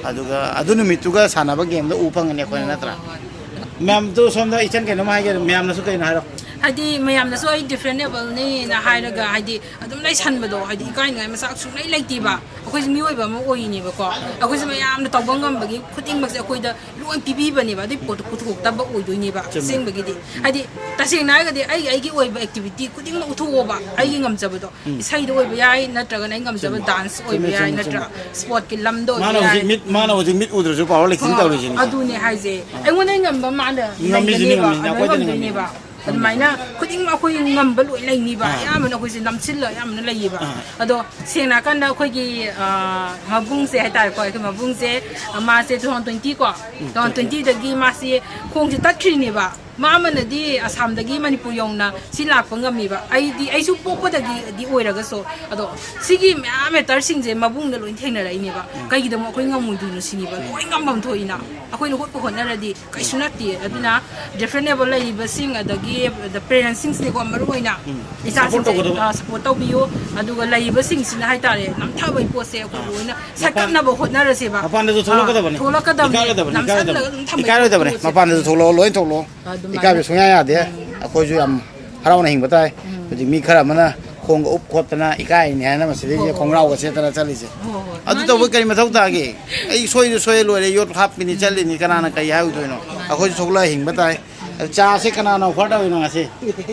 ꯑꯗꯨꯒ ꯑꯗꯨ ꯅꯨꯃꯤꯠꯇꯨꯒ ꯁꯥꯟꯅꯕ ꯒꯦꯝꯗꯣ ꯎ ꯐꯪꯒꯅꯤ ꯑꯩꯈꯣꯏꯅ, ꯍꯣꯏ, ꯅꯠꯇ꯭ꯔꯥ? ꯍꯣꯏ, ꯍꯣꯏ꯫ ꯃꯌꯥꯝꯗꯣ ꯁꯣꯝꯗ ꯏꯆꯟ ꯀꯩꯅꯣꯝ ꯍꯥꯏꯒꯦ, ꯃꯌꯥꯝꯅꯁꯨ ꯀꯩꯅꯣ ꯍꯥꯏꯔꯣ꯫ ꯍꯥꯏꯗꯤ ꯃꯌꯥꯝꯅꯁꯨ ꯑꯩ ꯗꯤꯐ꯭ꯔꯦꯟ ꯂꯦꯕꯜꯅꯤꯅ ꯍꯥꯏꯔꯒ ꯍꯥꯏꯗꯤ ꯑꯗꯨꯝ ꯂꯩꯁꯟꯕꯗꯣ, ꯍꯥꯏꯗꯤ ꯏꯀꯥꯏꯅꯤꯡꯉꯥꯏ ꯃꯆꯥꯛ ꯁꯨꯡꯂꯩ ꯂꯩꯇꯦꯕ꯫ ꯑꯩꯈꯣꯏꯁꯦ ꯃꯤꯑꯣꯏꯕ ꯑꯃ ꯑꯣꯏꯔꯤꯅꯦꯕꯀꯣ꯫ ꯑꯩꯈꯣꯏꯁꯦ ꯃꯌꯥꯝꯅ ꯇꯧꯕ ꯉꯝꯕꯒꯤ ꯈꯨꯗꯤꯡꯃꯛꯁꯦ ꯑꯩꯈꯣꯏꯗ ꯂꯣꯏ ꯄꯤꯕꯤꯕꯅꯦꯕ꯫ ꯑꯗꯨꯏ ꯄꯣꯠꯇꯣ ꯄꯨꯊꯣꯛꯇꯕ ꯑꯣꯏꯗꯣꯏꯅꯦꯕ꯫ ꯆꯨꯝꯃꯦ꯫ ꯑꯁꯦꯡꯕꯒꯤꯗꯤ꯫ ꯍꯥꯏꯗꯤ ꯇꯁꯦꯡꯅ ꯍꯥꯏꯔꯒꯗꯤ ꯑꯩꯒꯤ, ꯑꯩꯒꯤ ꯑꯣꯏꯕ ꯑꯦꯛꯇꯤꯚꯤꯇꯤ ꯈꯨꯗꯤꯡꯃꯛ ꯎꯠꯊꯣꯛꯑꯣꯕ꯫ ꯑꯩꯒꯤ ꯉꯝꯖꯕꯗꯣ꯫ ꯎꯝ꯫ ꯏꯁꯩꯗ ꯑꯣꯏꯕ ꯌꯥꯏ, ꯅꯠꯇ꯭ꯔꯒꯅ ꯑꯩ ꯉꯝꯖꯕ ꯆꯨꯝꯃꯦ꯫ ꯗꯥꯟꯁ ꯑꯣꯏꯕ ꯆꯨꯝꯃꯦ, ꯌꯥꯏ, ꯆꯨꯝꯃꯦ, ꯅꯠꯇ꯭ꯔꯥ? ꯆꯨꯝꯃꯦ꯫ ꯁ꯭ꯄꯣꯔꯠꯀꯤ ꯂꯝꯗ ꯑꯣꯏꯕ ꯃꯥꯅ ꯌꯥꯏ꯫ ꯍꯧꯖꯤꯛ ꯃꯤꯠ, ꯃꯥꯅ ꯍꯧꯖꯤꯛ ꯃꯤꯠ ꯎꯗ꯭ꯔꯁꯨ ꯄꯥꯋꯔ ꯂꯤꯐꯇꯤꯡ ꯍꯣꯏ, ꯇꯧꯔꯤꯁꯤꯅꯤ꯫ ꯑꯗꯨꯅꯦ ꯍꯥꯏꯁꯦ꯫ ꯑꯥ꯫ ꯑꯩꯉꯣꯟꯗ ꯉꯝꯕ ꯃꯥꯅ ꯉꯝꯃꯤꯁꯤꯅꯤ, ꯂꯩꯒꯅꯦꯕ, ꯉꯝꯃꯤꯁꯤꯅꯤ, ꯑꯗꯨꯃꯥꯏꯅ ꯑꯩꯈꯣꯏꯗꯅ ꯉꯝꯃꯤꯁꯤꯅꯤ꯫ ꯉꯝꯗꯣꯏꯅꯦꯕ꯫ ꯎꯝ꯫ ꯑꯗꯨꯃꯥꯏꯅ ꯈꯨꯗꯤꯡꯃꯛ ꯑꯩꯈꯣꯏ ꯉꯝꯕ ꯂꯣꯏ ꯂꯩꯅꯤꯕ꯫ ꯑꯥ꯫ ꯑꯌꯥꯝꯕꯅ ꯑꯩꯈꯣꯏꯁꯦ ꯅꯝꯁꯤꯜꯂ ꯑꯌꯥꯝꯕꯅ ꯂꯩꯌꯦꯕ꯫ ꯑꯥ꯫ ꯑꯗꯣ ꯁꯦꯡꯅ ꯍꯥꯏꯔꯀꯥꯟꯗ ꯑꯩꯈꯣꯏꯒꯤ, ꯑꯥ, ꯃꯕꯨꯡꯁꯦ ꯍꯥꯏꯇꯥꯔꯦꯀꯣ, ꯑꯩꯈꯣꯏ ꯃꯕꯨꯡꯁꯦ, ꯑꯥ, ꯃꯥꯁꯦ two thousand twenty ꯀꯣ, ꯎꯝ, two thousand twenty꯫ Twenty ꯗꯒꯤ ꯃꯥꯁꯦ ꯈꯣꯡꯁꯦ ꯇꯠꯈ꯭ꯔꯤꯅꯦꯕ꯫ ꯃꯥ ꯑꯃꯅꯗꯤ ꯑꯁꯥꯝꯗꯒꯤ ꯃꯅꯤꯄꯨꯔ ꯌꯧꯅ ꯁꯤ ꯂꯥꯛꯄ ꯉꯝꯃꯤꯕ꯫ ꯑꯩꯗꯤ, ꯑꯩꯁꯨ ꯄꯣꯛꯄꯗꯒꯤꯗꯤ ꯑꯣꯏꯔꯒꯁꯨ, ꯑꯗꯣ ꯁꯤꯒꯤ ꯃꯌꯥꯝ ꯃꯦꯇꯔꯁꯤꯡꯁꯦ ꯃꯕꯨꯡꯗ ꯂꯣꯏ ꯊꯦꯡꯅꯔꯛꯏꯅꯦꯕ꯫ ꯎꯝ꯫ ꯀꯩꯒꯤꯗꯃꯛ ꯑꯩꯈꯣꯏ ꯉꯝꯃꯣꯏꯗꯣꯏꯅꯣ ꯁꯤꯅꯤꯕ꯫ ꯎꯝ꯫ ꯂꯣꯏ ꯉꯝꯐꯝ ꯊꯣꯛꯏꯅ꯫ ꯎꯝ꯫ ꯑꯩꯈꯣꯏꯅ ꯍꯣꯠꯄꯨ ꯍꯣꯠꯅꯔꯗꯤ ꯀꯩꯁꯨ ꯅꯠꯇꯦ꯫ ꯑꯗꯨꯅ different able ꯂꯩꯔꯤꯕꯁꯤꯡ, ꯑꯗꯒꯤ the parentsꯁꯤꯡꯁꯤꯅꯦꯀꯣ, ꯃꯔꯨ ꯑꯣꯏꯅ ꯎꯝ꯫ ꯏꯆꯥꯁꯤꯡꯁꯦ, support ꯇꯧꯒꯗꯕ꯫ ꯑ, support ꯇꯧꯕꯤꯌꯨ꯫ ꯑꯗꯨꯒ ꯂꯩꯔꯤꯕꯁꯤꯡꯁꯤꯅ ꯍꯥꯏꯇꯥꯔꯦ, ꯅꯝꯊꯕꯒꯤ ꯄꯣꯠꯁꯦ ꯑꯩꯈꯣꯏ ꯑꯥ꯫ ꯂꯣꯏꯅ ꯃꯄꯥꯟ-, ꯁꯠꯀꯠꯅꯕ ꯍꯣꯠꯅꯔꯁꯦꯕ꯫ ꯃꯄꯥꯟꯗꯁꯨ ꯊꯣꯛꯂꯛꯀꯗꯕꯅꯤ꯫ ꯑꯥ, ꯊꯣꯛꯂꯛꯀꯗꯕꯅꯤ꯫ ꯏꯀꯥꯏꯔꯣꯏꯗꯕꯅꯤ, ꯅꯝꯁꯤꯜꯂꯒ ꯏꯀꯥꯏꯔꯣꯏꯗꯕꯅꯤ꯫ ꯑꯗꯨꯝ ꯊꯝꯕꯒꯤ ꯏꯀꯥꯏꯔꯣꯏꯗꯕꯅꯤ꯫ ꯄꯣꯠꯁꯦ꯫ ꯃꯄꯥꯟꯗꯁꯨ ꯊꯣꯛꯂꯛꯑꯣ, ꯂꯣꯏ ꯊꯣꯛꯂꯛꯑꯣ꯫ ꯑꯗꯨꯃꯥꯏꯅ꯫ ꯏꯀꯥꯏꯕ ꯁꯨꯡꯌꯥ ꯌꯥꯗꯦ꯫ ꯎꯝ꯫ ꯑꯩꯈꯣꯏꯁꯨ ꯌꯥꯝ ꯍꯔꯥꯎꯅ ꯍꯤꯡꯕ ꯇꯥꯏ꯫ ꯎꯝ꯫ ꯍꯧꯖꯤꯛ ꯃꯤ ꯈꯔ ꯑꯃꯅ ꯈꯣꯡꯒ ꯎꯞ ꯈꯣꯠꯇꯅ ꯏꯀꯥꯏꯅꯤ ꯍꯥꯏꯅ ꯃꯁꯤꯗꯩꯁꯤꯗ ꯍꯣꯏ, ꯍꯣꯏ꯫ ꯈꯣꯡꯒ꯭ꯔꯥꯎꯒ ꯁꯦꯠꯇꯅ ꯆꯠꯂꯤꯁꯦ꯫ ꯍꯣꯏ, ꯍꯣꯏ꯫ ꯑꯗꯨ ꯃꯥꯅꯤ꯫ ꯇꯧꯕ ꯀꯔꯤ ꯃꯊꯧ ꯇꯥꯒꯦ? ꯑꯩ ꯁꯣꯏꯗ ꯁꯣꯏ ꯂꯣꯏꯔꯦ, ꯌꯣꯠ ꯍꯥꯞꯄꯤꯅꯤ, ꯆꯠꯂꯤꯅꯤ, ꯀꯅꯥꯅ ꯀꯔꯤ ꯍꯥꯏꯔꯨꯗꯣꯏꯅꯣ? ꯃꯥꯅꯤ꯫ ꯑꯩꯈꯣꯏꯁꯨ ꯊꯣꯛꯂꯛꯑ ꯍꯤꯡꯕ ꯇꯥꯏ꯫ ꯑꯗꯨ ꯆꯥꯁꯦ ꯀꯅꯥꯅ offer ꯇꯧꯔꯤꯅꯣ ꯉꯁꯤ?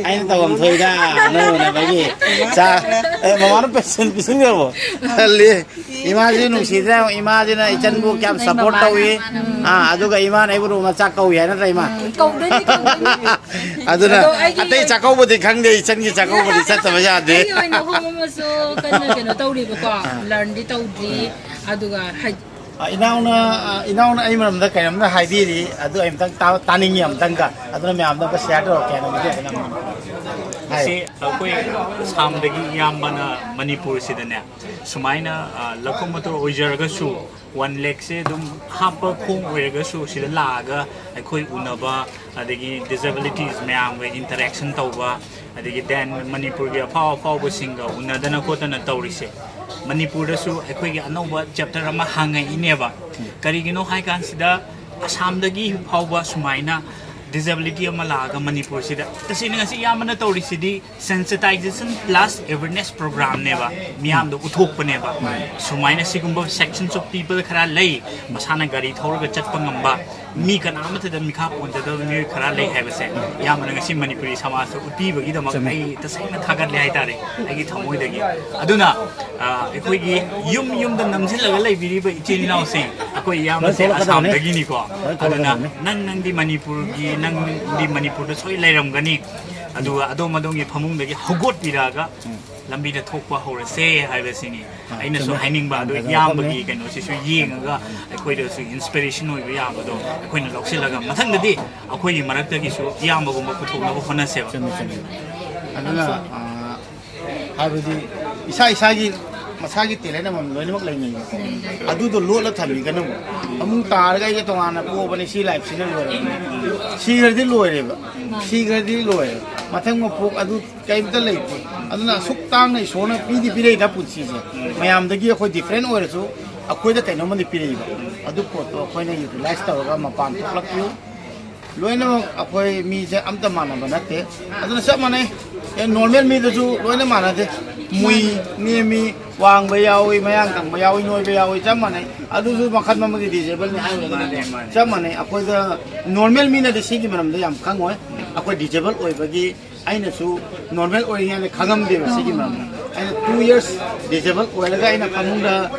ꯑꯩꯅ ꯇꯧꯐꯝ ꯊꯣꯛꯏꯗ, ꯅꯪ ꯎꯅꯕꯒꯤ꯫ ꯆꯥ, ꯑꯦ, ꯃꯃꯥꯅ ꯄꯦꯟꯁꯟ ꯄꯤꯁꯤꯟꯈ꯭ꯔꯕꯣ? ꯈꯜꯂꯤ꯫ ꯏꯃꯥꯁꯤ ꯅꯨꯡꯁꯤꯗ꯭ꯔꯥ ꯌꯦꯡꯉꯣ, ꯏꯃꯥꯁꯤꯅ ꯏꯆꯟꯕꯨ ꯀꯌꯥꯝ ꯅꯪ support ꯃꯃꯥ ꯇꯧꯏ꯫ ꯃꯥꯅ꯫ ꯑꯥ, ꯑꯗꯨꯒ ꯏꯃꯥꯅ ꯑꯩꯕꯨ ꯅꯣꯡꯃ ꯆꯥꯛ ꯀꯧꯏ ꯍꯥꯏ ꯅꯠꯇ꯭ꯔꯥ, ꯏꯃꯥ? ꯎꯝ, ꯀꯧꯗꯣꯏꯅꯤ, ꯀꯧꯗꯣꯏꯅꯤ꯫ ꯑꯗꯨꯅ ꯑꯗꯣ ꯑꯩꯒꯤ ꯑꯇꯩ ꯑꯣꯏ- ꯆꯥꯛꯀꯧꯕꯗꯤ ꯈꯪꯗꯦ, ꯏꯆꯟꯒꯤ ꯆꯥꯛꯀꯧꯕꯗꯤ ꯆꯠꯇꯕ ꯌꯥꯗꯦ꯫ ꯑꯩꯒꯤ ꯑꯣꯏꯅ home ꯑꯃꯁꯨ ꯀꯟꯅ ꯀꯩꯅꯣ ꯇꯧꯔꯤꯕꯀꯣ, ꯑꯥ꯫ Learnꯗꯤ ꯇꯧꯗ꯭ꯔꯤ꯫ ꯑꯗꯨꯒ ꯍꯥꯏ- ꯑ, ꯏꯅꯥꯎꯅ, ꯑ, ꯏꯅꯥꯎꯅ ꯑꯩ ꯃꯔꯝꯗ ꯀꯩꯅꯣꯝꯇ ꯍꯥꯏꯕꯤꯔꯤ, ꯑꯗꯨ ꯑꯩ ꯑꯝꯇꯪ ꯇꯥ-, ꯇꯥꯅꯤꯡꯉꯤ ꯑꯝꯇꯪꯒ꯫ ꯑꯗꯨꯅ ꯃꯌꯥꯝꯗ ꯑꯝꯇ share ꯇꯧꯔꯛꯀꯦ ꯍꯥꯏꯅ ꯃꯇꯦꯛ ꯑꯃ ꯅꯝꯕꯅꯤ꯫ ꯍꯥꯏ꯫ ꯃꯁꯤ ꯑꯩꯈꯣꯏ ꯑꯁꯥꯝꯗꯒꯤ ꯏꯌꯥꯝꯕꯅ ꯃꯅꯤꯄꯨꯔꯁꯤꯗꯅꯦ, ꯁꯨꯃꯥꯏꯅ, ꯑ, ꯂꯧꯀꯨꯝ ꯃꯇꯣꯔ ꯑꯣꯏꯖꯔꯒꯁꯨ, one lakhꯁꯦ ꯑꯗꯨꯝ ꯍꯥꯞꯄ ꯈꯣꯡ ꯑꯣꯏꯔꯒꯁꯨ ꯁꯤꯗ ꯂꯥꯛꯑꯒ ꯑꯩꯈꯣꯏ ꯎꯅꯕ, ꯑꯗꯒꯤ disabilities ꯃꯌꯥꯝꯒ interaction ꯇꯧꯕ, ꯑꯗꯒꯤ then ꯃꯅꯤꯄꯨꯔꯒꯤ ꯑꯐꯥꯎ ꯑꯐꯥꯎꯕꯁꯤꯡꯒ ꯎꯅꯗꯅ ꯈꯣꯠꯇꯅ ꯇꯧꯔꯤꯁꯦ, ꯃꯅꯤꯄꯨꯔꯗꯁꯨ ꯑꯩꯈꯣꯏꯒꯤ ꯑꯅꯧꯕ chapter ꯑꯃ ꯍꯥꯡꯉꯛꯏꯅꯦꯕ꯫ ꯀꯔꯤꯒꯤꯅꯣ ꯍꯥꯏ ꯀꯥꯟꯁꯤꯗ, ꯑꯁꯥꯝꯗꯒꯤ ꯐꯥꯎꯕ ꯁꯨꯃꯥꯏꯅ disability ꯑꯃ ꯂꯥꯛꯑꯒ ꯃꯅꯤꯄꯨꯔꯁꯤꯗ, ꯇꯁꯦꯡꯅ ꯉꯁꯤ ꯏꯌꯥꯝꯕꯅ ꯇꯧꯔꯤꯁꯤꯗꯤ sensitization plus awareness programꯅꯦꯕ, ꯃꯤꯌꯥꯝꯗ ꯎꯠꯊꯣꯛꯄꯅꯦꯕ꯫ ꯁꯨꯃꯥꯏꯅ ꯁꯤꯒꯨꯝꯕ sections of people ꯈꯔ ꯂꯩ, ꯃꯁꯥꯅ ꯒꯥꯔꯤ ꯊꯧꯔꯒ ꯆꯠꯄ ꯉꯝꯕ, ꯃꯤ ꯀꯅꯥ ꯑꯃꯠꯇꯗ ꯃꯤꯈꯥ ꯄꯣꯟꯖꯗꯕ ꯃꯤꯑꯣꯏ ꯈꯔ ꯂꯩ ꯍꯥꯏꯕꯁꯦ ꯏꯌꯥꯝꯕꯅ ꯉꯁꯤ ꯃꯅꯤꯄꯨꯔꯤ ꯁꯃꯥꯖꯇ ꯎꯠꯄꯤꯕꯒꯤꯗꯃꯛ ꯆꯨꯝꯃꯦ꯫ ꯑꯩ ꯇꯁꯦꯡꯅ ꯊꯥꯒꯠꯂꯦ ꯍꯥꯏꯇꯥꯔꯦ, ꯑꯩꯒꯤ ꯊꯃꯣꯏꯗꯒꯤ꯫ ꯑꯗꯨꯅ, ꯑ, ꯑꯩꯈꯣꯏꯒꯤ ꯌꯨꯝ ꯌꯨꯝꯗ ꯅꯝꯁꯤꯜꯂꯒ ꯂꯩꯕꯤꯔꯤꯕ ꯏꯆꯤꯜ ꯏꯅꯥꯎꯁꯤꯡ, ꯑꯩꯈꯣꯏ ꯏꯌꯥꯝꯕꯁꯦ ꯂꯣꯏ ꯊꯣꯛꯂꯛꯀꯗꯕꯅꯤ꯫ ꯑꯁꯥꯝꯗꯒꯤꯅꯤꯀꯣ꯫ ꯂꯣꯏ ꯑꯗꯨꯅ ꯊꯣꯛꯂꯛꯀꯗꯕꯅꯤ꯫ ꯅꯪ, ꯅꯪꯗꯤ ꯃꯅꯤꯄꯨꯔꯒꯤ, ꯅꯪꯗꯤ ꯃꯅꯤꯄꯨꯔꯗ ꯁꯣꯏ ꯂꯩꯔꯝꯒꯅꯤ꯫ ꯑꯗꯨꯒ ꯑꯗꯣꯝ ꯑꯗꯣꯝꯒꯤ ꯐꯃꯨꯡꯗꯒꯤ ꯍꯧꯒꯠꯄꯤꯔꯛꯑꯒ ꯂꯝꯕꯤꯗ ꯊꯣꯛꯄ ꯍꯧꯔꯁꯦ ꯍꯥꯏꯕꯁꯤꯅꯤ꯫ ꯑꯩꯅꯁꯨ ꯆꯨꯝꯃꯦ꯫ ꯍꯥꯏꯅꯤꯡꯕ ꯑꯗꯨ ꯐꯖꯕ ꯏꯌꯥꯝꯕꯒꯤ ꯋꯥꯐꯝꯅꯤ꯫ ꯀꯩꯅꯣꯁꯤꯁꯨ ꯌꯦꯡꯉꯒ ꯑꯩꯈꯣꯏꯗꯁꯨ ꯏꯟꯁꯄꯤꯔꯦꯁꯟ ꯑꯣꯏꯕ ꯌꯥꯕꯗꯣ ꯑꯩꯈꯣꯏꯅ ꯂꯧꯁꯤꯜꯂꯒ ꯃꯊꯪꯗꯗꯤ ꯑꯩꯈꯣꯏꯒꯤ ꯃꯔꯛꯇꯒꯤꯁꯨ ꯏꯌꯥꯝꯕꯒꯨꯝꯕ ꯄꯨꯊꯣꯛꯅꯕ ꯍꯣꯠꯅꯁꯦꯕ꯫ ꯆꯨꯝꯃꯤ, ꯆꯨꯝꯃꯤ꯫ ꯑꯗꯨꯅ, ꯑ, ꯍꯥꯏꯕꯗꯤ ꯏꯁꯥ ꯏꯁꯥꯒꯤ ꯃꯁꯥꯒꯤ ꯇꯦꯂꯦꯟ ꯑꯃꯃꯝ ꯂꯣꯏꯅꯃꯛ ꯂꯩꯅꯩꯕꯀꯣ꯫ ꯑꯗꯨꯗꯣ ꯂꯣꯠꯂ ꯊꯝꯕꯤꯒꯅꯨ꯫ ꯐꯃꯨꯡ ꯇꯥꯔꯒ ꯑꯩꯁꯦ ꯇꯣꯉꯥꯟꯅ ꯄꯣꯛꯑꯕꯅꯤ, ꯁꯤ ꯂꯥꯏꯐꯁꯤꯅ ꯂꯣꯏꯔꯦ꯫ ꯁꯤꯈ꯭ꯔꯗꯤ ꯂꯣꯏꯔꯦꯕ꯫ ꯁꯤꯈ꯭ꯔꯗꯤ ꯂꯣꯏꯔꯦ꯫ ꯃꯊꯪ ꯃꯄꯣꯛ ꯑꯗꯨ ꯀꯔꯤꯝꯇ ꯂꯩꯇꯦ꯫ ꯑꯗꯨꯅ ꯑꯁꯨꯛ ꯇꯥꯡꯅ ꯏꯁꯣꯔꯅ ꯄꯤꯗꯤ ꯄꯤꯔꯛꯏꯗ ꯄꯨꯟꯁꯤꯁꯦ꯫ ꯃꯌꯥꯝꯗꯒꯤ ꯑꯩꯈꯣꯏ ꯗꯤꯐ꯭ꯔꯦꯟ ꯑꯣꯏꯔꯁꯨ ꯑꯩꯈꯣꯏꯗ ꯀꯩꯅꯣꯝꯃꯗꯤ ꯄꯤꯔꯛꯏꯕ꯫ ꯑꯗꯨ ꯄꯣꯠꯇꯣ ꯑꯩꯈꯣꯏꯅ ꯌꯨꯇꯤꯂꯥꯏꯁ ꯇꯧꯔꯒ ꯃꯄꯥꯟ ꯊꯣꯛꯂꯛꯄꯤꯌꯨ꯫ ꯂꯣꯏꯅꯃꯛ ꯑꯩꯈꯣꯏ ꯃꯤꯁꯦ ꯑꯝꯇ ꯃꯥꯟꯅꯕ ꯅꯠꯇꯦ꯫ ꯑꯗꯨꯅ ꯆꯞ ꯃꯥꯟꯅꯩ꯫ ꯑꯦ, ꯅꯣꯔꯃꯦꯜ ꯃꯤꯗꯁꯨ ꯂꯣꯏꯅ ꯃꯥꯟꯅꯗꯦ꯫ ꯃꯨꯏ, ꯅꯦꯝꯃꯤ, ꯋꯥꯡꯕ ꯌꯥꯎꯏ, ꯃꯌꯥꯡ ꯀꯪꯕ ꯌꯥꯎꯏ, ꯅꯣꯏꯕ ꯌꯥꯎꯏ, ꯆꯞ ꯃꯥꯟꯅꯩ꯫ ꯑꯗꯨꯁꯨ ꯃꯈꯜ ꯑꯃꯒꯤ ꯗꯤꯖꯦꯕꯜꯅꯤ ꯍꯥꯏꯔꯒ ꯃꯥꯅꯦ, ꯃꯥꯅꯦ꯫ ꯆꯞ ꯃꯥꯟꯅꯩ꯫ ꯑꯩꯈꯣꯏꯗ ꯅꯣꯔꯃꯦꯜ ꯃꯤꯅꯗꯤ ꯁꯤꯒꯤ ꯃꯔꯝꯗ ꯌꯥꯝ ꯈꯪꯉꯣꯏ꯫ ꯑꯩꯈꯣꯏ ꯗꯤꯖꯦꯕꯜ ꯑꯣꯏꯕꯒꯤ ꯑꯩꯅꯁꯨ ꯅꯣꯔꯃꯦꯜ ꯑꯣꯏꯔꯤꯉꯩꯗ ꯈꯪꯉꯝꯗꯦꯕ ꯁꯤꯒꯤ ꯃꯔꯝꯗ꯫ ꯑꯩꯅ ꯇꯨ ꯌꯔꯁ ꯗꯤꯖꯦꯕꯜ ꯑꯣꯏꯔꯒ ꯑꯩꯅ ꯐꯃꯨꯡꯗ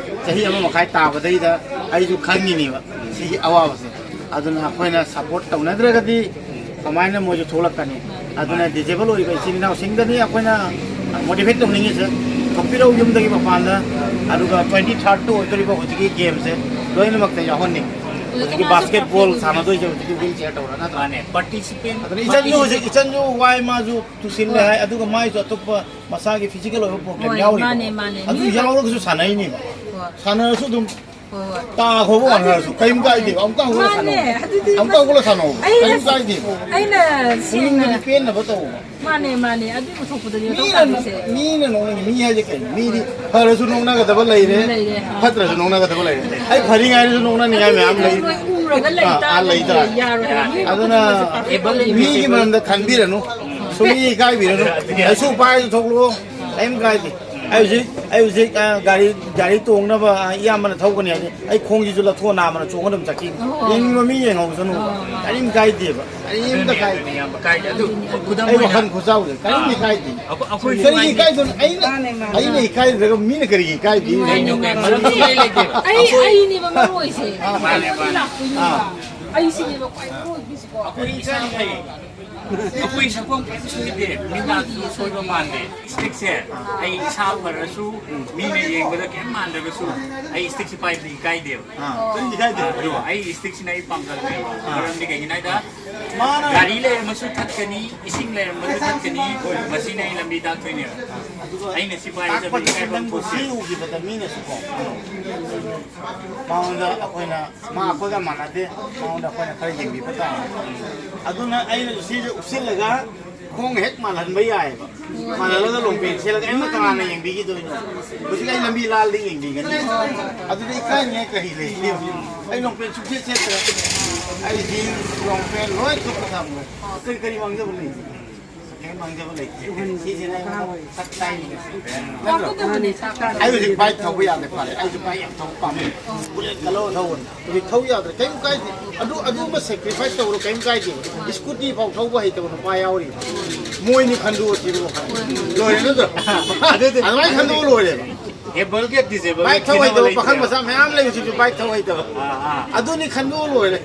ꯆꯍꯤ ꯑꯃ ꯃꯈꯥꯏ ꯇꯥꯕꯗꯩꯗ ꯑꯩꯁꯨ ꯈꯪꯉꯤꯅꯦꯕ ꯁꯤꯒꯤ ꯑꯋꯥꯕꯁꯦ꯫ ꯑꯗꯨꯅ ꯑꯩꯈꯣꯏꯅ ꯁꯞꯄꯣꯔꯠ ꯇꯧꯅꯗ꯭ꯔꯒꯗꯤ ꯀꯃꯥꯏꯅ ꯃꯣꯏꯁꯨ ꯊꯣꯛꯂꯛꯀꯅꯤ? ꯑꯗꯨꯅ ꯗꯤꯖꯦꯕꯜ ꯑꯣꯏꯕ ꯏꯆꯤꯟ ꯏꯅꯥꯎꯁꯤꯡꯗꯗꯤ ꯑꯩꯈꯣꯏꯅ ꯃꯣꯇꯤꯚꯦꯠ ꯇꯧꯅꯤꯡꯉꯤꯁꯦ, ꯊꯣꯛꯄꯤꯔꯛꯎ ꯌꯨꯝꯗꯒꯤ ꯃꯄꯥꯟꯗ꯫ ꯑꯗꯨꯒ ꯇ꯭ꯋꯦꯟꯇꯤ ꯊꯥꯔꯠꯇ ꯑꯣꯏꯗꯣꯔꯤꯕ ꯍꯧꯖꯤꯛꯀꯤ ꯒꯦꯝꯁꯦ ꯂꯣꯏꯅꯃꯛꯇ ꯌꯥꯎꯍꯟꯅꯤꯡꯉꯤ꯫ ꯍꯧꯖꯤꯛꯀꯤ ꯕꯥꯁꯀꯦꯠ ꯕꯣꯜ ꯁꯥꯟꯅꯗꯣꯏꯁꯦ ꯍꯧꯖꯤꯛꯀꯤ ꯋꯤꯜ ꯆꯤꯌꯔ ꯇꯧꯔ ꯅꯠꯇ꯭ꯔꯥ? ꯃꯥꯅꯦ, ꯄꯥꯔꯇꯤꯁꯤꯄꯦꯟ ꯑꯗꯨꯅ ꯏꯆꯟꯁꯨ ꯍꯧꯖꯤꯛ, ꯏꯆꯟꯁꯨ ꯋꯥꯏ, ꯃꯥꯁꯨ ꯇꯨꯁꯤꯜꯂꯦ ꯍꯥꯏ꯫ ꯑꯗꯨꯒ ꯃꯥꯏꯁꯨ ꯑꯇꯣꯞꯄ ꯃꯁꯥꯒꯤ ꯐꯤꯖꯤꯀꯦꯜ ꯑꯣꯏꯕ ꯄ꯭ꯔꯣꯕ꯭ꯂꯦꯝ ꯍꯣꯏ, ꯌꯥꯎꯔꯤꯕ꯫ ꯃꯥꯅꯦ, ꯃꯥꯅꯦ꯫ ꯑꯗꯨ ꯃꯤ ꯌꯥꯎꯔꯒꯁꯨ ꯁꯥꯟꯅꯩꯅꯦꯕ꯫ ꯍꯣꯏ꯫ ꯁꯥꯟꯅꯔꯁꯨ ꯑꯗꯨꯝ ꯍꯣꯏ, ꯍꯣꯏ꯫ ꯇꯥꯈ꯭ꯔꯕ ꯋꯥꯅꯔꯁꯨ ꯀꯔꯤꯝ ꯀꯥꯏꯗꯦꯕ꯫ ꯑꯃꯨꯛꯇ ꯍꯧꯒꯠꯂ ꯃꯥꯅꯦ, ꯁꯥꯟꯅꯧ꯫ ꯑꯗꯨꯗꯤ ꯑꯃꯨꯛꯇ ꯍꯧꯒꯠꯂ ꯁꯥꯟꯅꯧ꯫ ꯑꯩꯅ, ꯀꯔꯤꯝ ꯀꯥꯏꯗꯦꯕ꯫ ꯑꯩꯅ ꯁꯦꯡꯅ, ꯄꯨꯛꯅꯤꯡꯗꯗꯤ ꯄꯦꯟꯅꯕ ꯇꯧ꯫ ꯃꯥꯅꯦ, ꯃꯥꯅꯦ꯫ ꯑꯗꯨ ꯄꯨꯊꯣꯛꯄꯗꯗꯤ ꯃꯊꯧ ꯃꯤꯅ, ꯇꯥꯗꯣꯏꯁꯦ꯫ ꯃꯤꯅ ꯅꯣꯛꯅꯤꯡꯉꯤ꯫ ꯃꯤ ꯍꯥꯏꯁꯦ ꯀꯩꯅꯣ? ꯃꯤꯗꯤ ꯐꯔꯁꯨ ꯅꯣꯛꯅꯒꯗꯕ ꯂꯩꯔꯦ, ꯂꯩꯔꯦ꯫ ꯐꯠꯇ꯭ꯔꯁꯨ ꯅꯣꯛꯅꯒꯗꯕ ꯂꯩꯔꯦ꯫ ꯑꯩ ꯐꯔꯤꯉꯥꯏꯗꯁꯨ ꯅꯣꯛꯅꯒꯗꯕ ꯂꯩꯔꯦ꯫ ꯑꯩ ꯐꯔꯤꯉꯥꯏꯗꯁꯨ ꯅꯣꯛꯅꯅꯤꯡꯉꯥꯏ ꯃꯌꯥꯝ ꯂꯩ꯫ ꯅꯣꯏ ꯎꯔꯒ ꯂꯩ ꯑꯥ, ꯑꯥ, ꯂꯩ ꯇꯥꯔꯗꯤ ꯇꯥꯔꯦ꯫ ꯌꯥꯔꯣꯏ ꯍꯥꯏꯕ꯫ ꯃꯤ ꯑꯗꯨꯅ ꯈꯨꯗꯤꯡꯃꯛꯁꯦ perfect ꯑꯣꯏꯕ ꯃꯤꯒꯤ ꯃꯤꯁꯦ ꯃꯔꯝꯗ ꯈꯟꯕꯤꯔꯅꯨ꯫ ꯁꯨꯝ ꯃꯤ ꯏꯀꯥꯏꯕꯤꯔꯅꯨ꯫ ꯑꯩꯁꯨ ꯄꯥꯏꯔꯁꯨ ꯊꯣꯛꯂꯛꯑꯣ꯫ ꯀꯔꯤꯝ ꯀꯥꯏꯗꯦ꯫ ꯑꯩ ꯍꯧꯖꯤꯛ, ꯑꯩ ꯍꯧꯖꯤꯛ, ꯑ, ꯒꯥꯔꯤ, ꯒꯥꯔꯤ ꯇꯣꯡꯅꯕ, ꯑ, ꯏꯌꯥꯝꯕꯅ ꯊꯧꯒꯅꯤ ꯍꯥꯏꯗꯤ ꯑꯩ ꯈꯣꯡꯁꯤꯁꯨ ꯂꯧꯊꯣꯛꯑ ꯅꯥꯝꯃꯅ ꯆꯣꯡꯉ ꯑꯗꯨꯝ ꯆꯠꯈꯤꯅꯤ꯫ ꯑꯣ꯫ ꯌꯦꯡꯅꯤꯡꯕ ꯃꯤ ꯌꯦꯡꯍꯧꯁꯅꯨ꯫ ꯑꯣ꯫ ꯀꯔꯤꯝ ꯀꯥꯏꯗꯦꯕ꯫ ꯀꯔꯤꯝꯇ ꯑꯗꯨꯅꯤ, ꯀꯥꯏꯗꯦ꯫ ꯑꯗꯨꯅꯤ, ꯌꯥꯝ ꯀꯥꯏꯗꯦ꯫ ꯑꯗꯨ ꯈꯨꯗꯝ ꯑꯩ ꯑꯣꯏꯅ ꯋꯥꯈꯜ ꯈꯨꯆꯥꯎꯁꯦ ꯀꯔꯤꯝꯇ ꯀꯥꯏꯗꯦ꯫ ꯑꯩꯈꯣꯏ, ꯑꯩꯈꯣꯏꯁꯨ ꯀꯔꯤꯒꯤ ꯍꯥꯏꯅꯤꯡꯉꯤ꯫ ꯏꯀꯥꯏꯗꯣꯏꯅꯣ? ꯑꯩꯅ, ꯃꯥꯅꯦ, ꯃꯥꯅꯦ꯫ ꯑꯩꯅ ꯏꯀꯥꯏꯗ꯭ꯔꯒ ꯃꯤꯅ ꯀꯔꯤꯒꯤ ꯏꯀꯥꯏꯕꯤꯔꯤꯅꯣ? ꯀꯩꯅꯣ, ꯀꯩꯅꯣ, ꯃꯔꯝ ꯁꯨꯡꯂꯩ ꯂꯩꯇꯦꯕ꯫ ꯑꯩ, ꯑꯩꯈꯣꯏ ꯑꯩꯅꯦꯕ ꯃꯔꯨ ꯑꯣꯏꯁꯦ꯫ ꯑꯥ, ꯃꯥꯅꯦ, ꯃꯥꯅꯦ꯫ ꯂꯥꯛꯇꯣꯏꯅꯦꯕ꯫ ꯑꯥ꯫ ꯑꯩꯁꯤꯅꯦꯕ ꯈ꯭ꯋꯥꯏ ꯃꯔꯨ ꯑꯣꯏꯕꯤꯁꯦꯀꯣ꯫ ꯑꯩꯈꯣꯏ ꯏꯁꯥꯅ ꯐꯩ꯫ ꯑꯩꯈꯣꯏ ꯁꯛꯐꯝ ꯀꯩꯝ ꯁꯣꯏꯗꯦ, ꯃꯤꯅꯥꯁꯨ ꯁꯣꯏꯕ ꯃꯥꯟꯗꯦ꯫ ꯁ꯭ꯇꯤꯛꯁꯦ ꯑꯩ ꯏꯁꯥ ꯐꯔꯁꯨ, ꯃꯤꯅ ꯌꯦꯡꯕꯗ ꯀꯩꯝ ꯃꯥꯟꯗ꯭ꯔꯒꯁꯨ, ꯑꯩ ꯁ꯭ꯇꯤꯛꯁꯦ ꯄꯥꯏꯕꯗꯤ ꯏꯀꯥꯏꯗꯦꯕ꯫ ꯑꯥ, ꯀꯔꯤꯝ ꯏꯀꯥꯏꯗꯦ꯫ ꯑꯗꯣ ꯑꯩ ꯁ꯭ꯇꯤꯛꯁꯤꯅ ꯑꯩ ꯄꯥꯝꯖꯕꯅꯦꯕ꯫ ꯑꯥ꯫ ꯃꯔꯝꯗꯤ ꯀꯩꯒꯤꯅꯣ ꯍꯥꯏꯗ, ꯃꯥꯅ ꯒꯥꯔꯤ ꯂꯩꯔꯝꯃꯁꯨ ꯊꯠꯀꯅꯤ, ꯏꯁꯤꯡ ꯂꯩꯔꯝꯃꯁꯨ ꯊꯠꯀꯅꯤ, ꯃꯁꯤꯅ ꯑꯩ ꯂꯝꯕꯤ ꯇꯥꯛꯇꯣꯏꯅꯦꯕ꯫ ꯑꯗꯨꯒ ꯑꯩꯅ ꯁꯤ ꯄꯥꯏꯕꯗ ꯇꯥꯛꯄꯗꯤ ꯏꯀꯥꯏꯐꯝ ꯅꯪꯕꯨ ꯊꯣꯛꯇꯦ꯫ ꯁꯤ ꯎꯈꯤꯕꯗ ꯃꯤꯅꯁꯨꯀꯣ, ꯃꯉꯣꯟꯗ ꯑꯩꯈꯣꯏꯅ, ꯃꯥ ꯑꯩꯈꯣꯏꯒ ꯃꯥꯟꯅꯗꯦ, ꯃꯉꯣꯟꯗ ꯑꯩꯈꯣꯏꯅ ꯈꯔ ꯌꯦꯡꯕꯤꯕ ꯇꯥꯕꯅꯤ꯫ ꯑꯗꯨꯅ ꯑꯩꯅ ꯁꯤꯁꯦ ꯎꯞꯁꯤꯜꯂꯒ ꯈꯣꯡ ꯍꯦꯛ ꯃꯥꯜꯍꯟꯕ ꯌꯥꯏꯑꯕ꯫ ꯃꯥꯜꯍꯜꯂꯒ ꯂꯣꯡꯄꯦꯟ ꯁꯦꯠꯂꯒ ꯑꯩꯅ ꯀꯅꯥꯅ ꯌꯦꯡꯕꯤꯈꯤꯗꯣꯏꯅꯣ? ꯍꯧꯖꯤꯛ ꯑꯩ ꯂꯝꯕꯤ ꯂꯥꯜꯗ ꯌꯦꯡꯕꯤꯒꯅꯤ꯫ ꯑꯗꯨꯗꯤ ꯏꯀꯥꯏꯅꯤꯡꯉꯥꯏ ꯀꯔꯤ ꯂꯩꯒꯦ? ꯑꯩ ꯂꯣꯡꯄꯦꯟ ꯁꯨꯡꯁꯦꯠ ꯁꯦꯠꯇ꯭ꯔꯦ꯫ ꯑꯩ ꯖꯤꯟꯁ, ꯂꯣꯡꯄꯦꯟ ꯂꯣꯏ ꯆꯨꯞꯄ ꯊꯝꯈ꯭ꯔꯦ꯫ ꯀꯔꯤ, ꯀꯔꯤ ꯃꯥꯡꯖꯕ ꯂꯩꯒꯦ? ꯀꯔꯤ ꯃꯥꯡꯖꯕ ꯂꯩꯒꯦ? ꯁꯤꯁꯤꯅ ꯑꯩꯉꯣꯟꯗ ꯁꯛ ꯇꯥꯛꯏꯅꯦ꯫ ꯅꯠꯇ꯭ꯔꯣ? ꯑꯩ ꯍꯧꯖꯤꯛ ꯕꯥꯏꯛ ꯊꯧꯕ ꯌꯥꯗꯦ, ꯐꯔꯦ꯫ ꯑꯩꯁꯨ ꯕꯥꯏꯛ ꯌꯥꯝ ꯊꯧꯕ ꯄꯥꯝꯃꯦ꯫ ꯕꯨꯂꯦꯠ ꯀꯂꯔ ꯊꯧꯕꯅꯤ꯫ ꯍꯧꯖꯤꯛ ꯊꯧ ꯌꯥꯗ꯭ꯔꯦ꯫ ꯀꯩꯝ ꯀꯥꯏꯗꯦ꯫ ꯑꯗꯨ, ꯑꯗꯨꯒꯨꯝꯕ ꯁꯦꯀ꯭ꯔꯤꯐꯥꯏꯁ ꯇꯧꯔꯣ, ꯀꯩꯝ ꯀꯥꯏꯗꯦ꯫ ꯁ꯭ꯀꯨꯇꯤ ꯐꯥꯎ ꯊꯧꯕ ꯍꯩꯇꯕ ꯅꯨꯄꯥ ꯌꯥꯎꯔꯤ꯫ ꯃꯣꯏꯅꯤ ꯈꯟꯗꯣꯛꯑꯁꯤꯕ ꯋꯥꯈꯜ꯫ ꯂꯣꯏꯔꯦ ꯅꯠꯇ꯭ꯔꯣ? ꯑꯗꯨꯗꯤ ꯑꯗꯨꯃꯥꯏꯅ ꯈꯟꯗꯣꯛꯑ ꯂꯣꯏꯔꯦꯕ꯫ ꯑꯦꯕꯜ ꯒꯦꯠ ꯗꯤꯁꯦꯕꯜ ꯕꯥꯏꯛ ꯊꯧ ꯍꯩꯇꯕ ꯄꯥꯈꯪ ꯃꯆꯥ ꯃꯌꯥꯝ ꯂꯩꯕꯁꯤꯁꯨ ꯕꯥꯏꯛ ꯊꯧ ꯍꯩꯇꯕ꯫ ꯑꯥ, ꯑꯥ꯫ ꯑꯗꯨꯅꯤ ꯈꯟꯗꯣꯛꯑ ꯂꯣꯏꯔꯦ꯫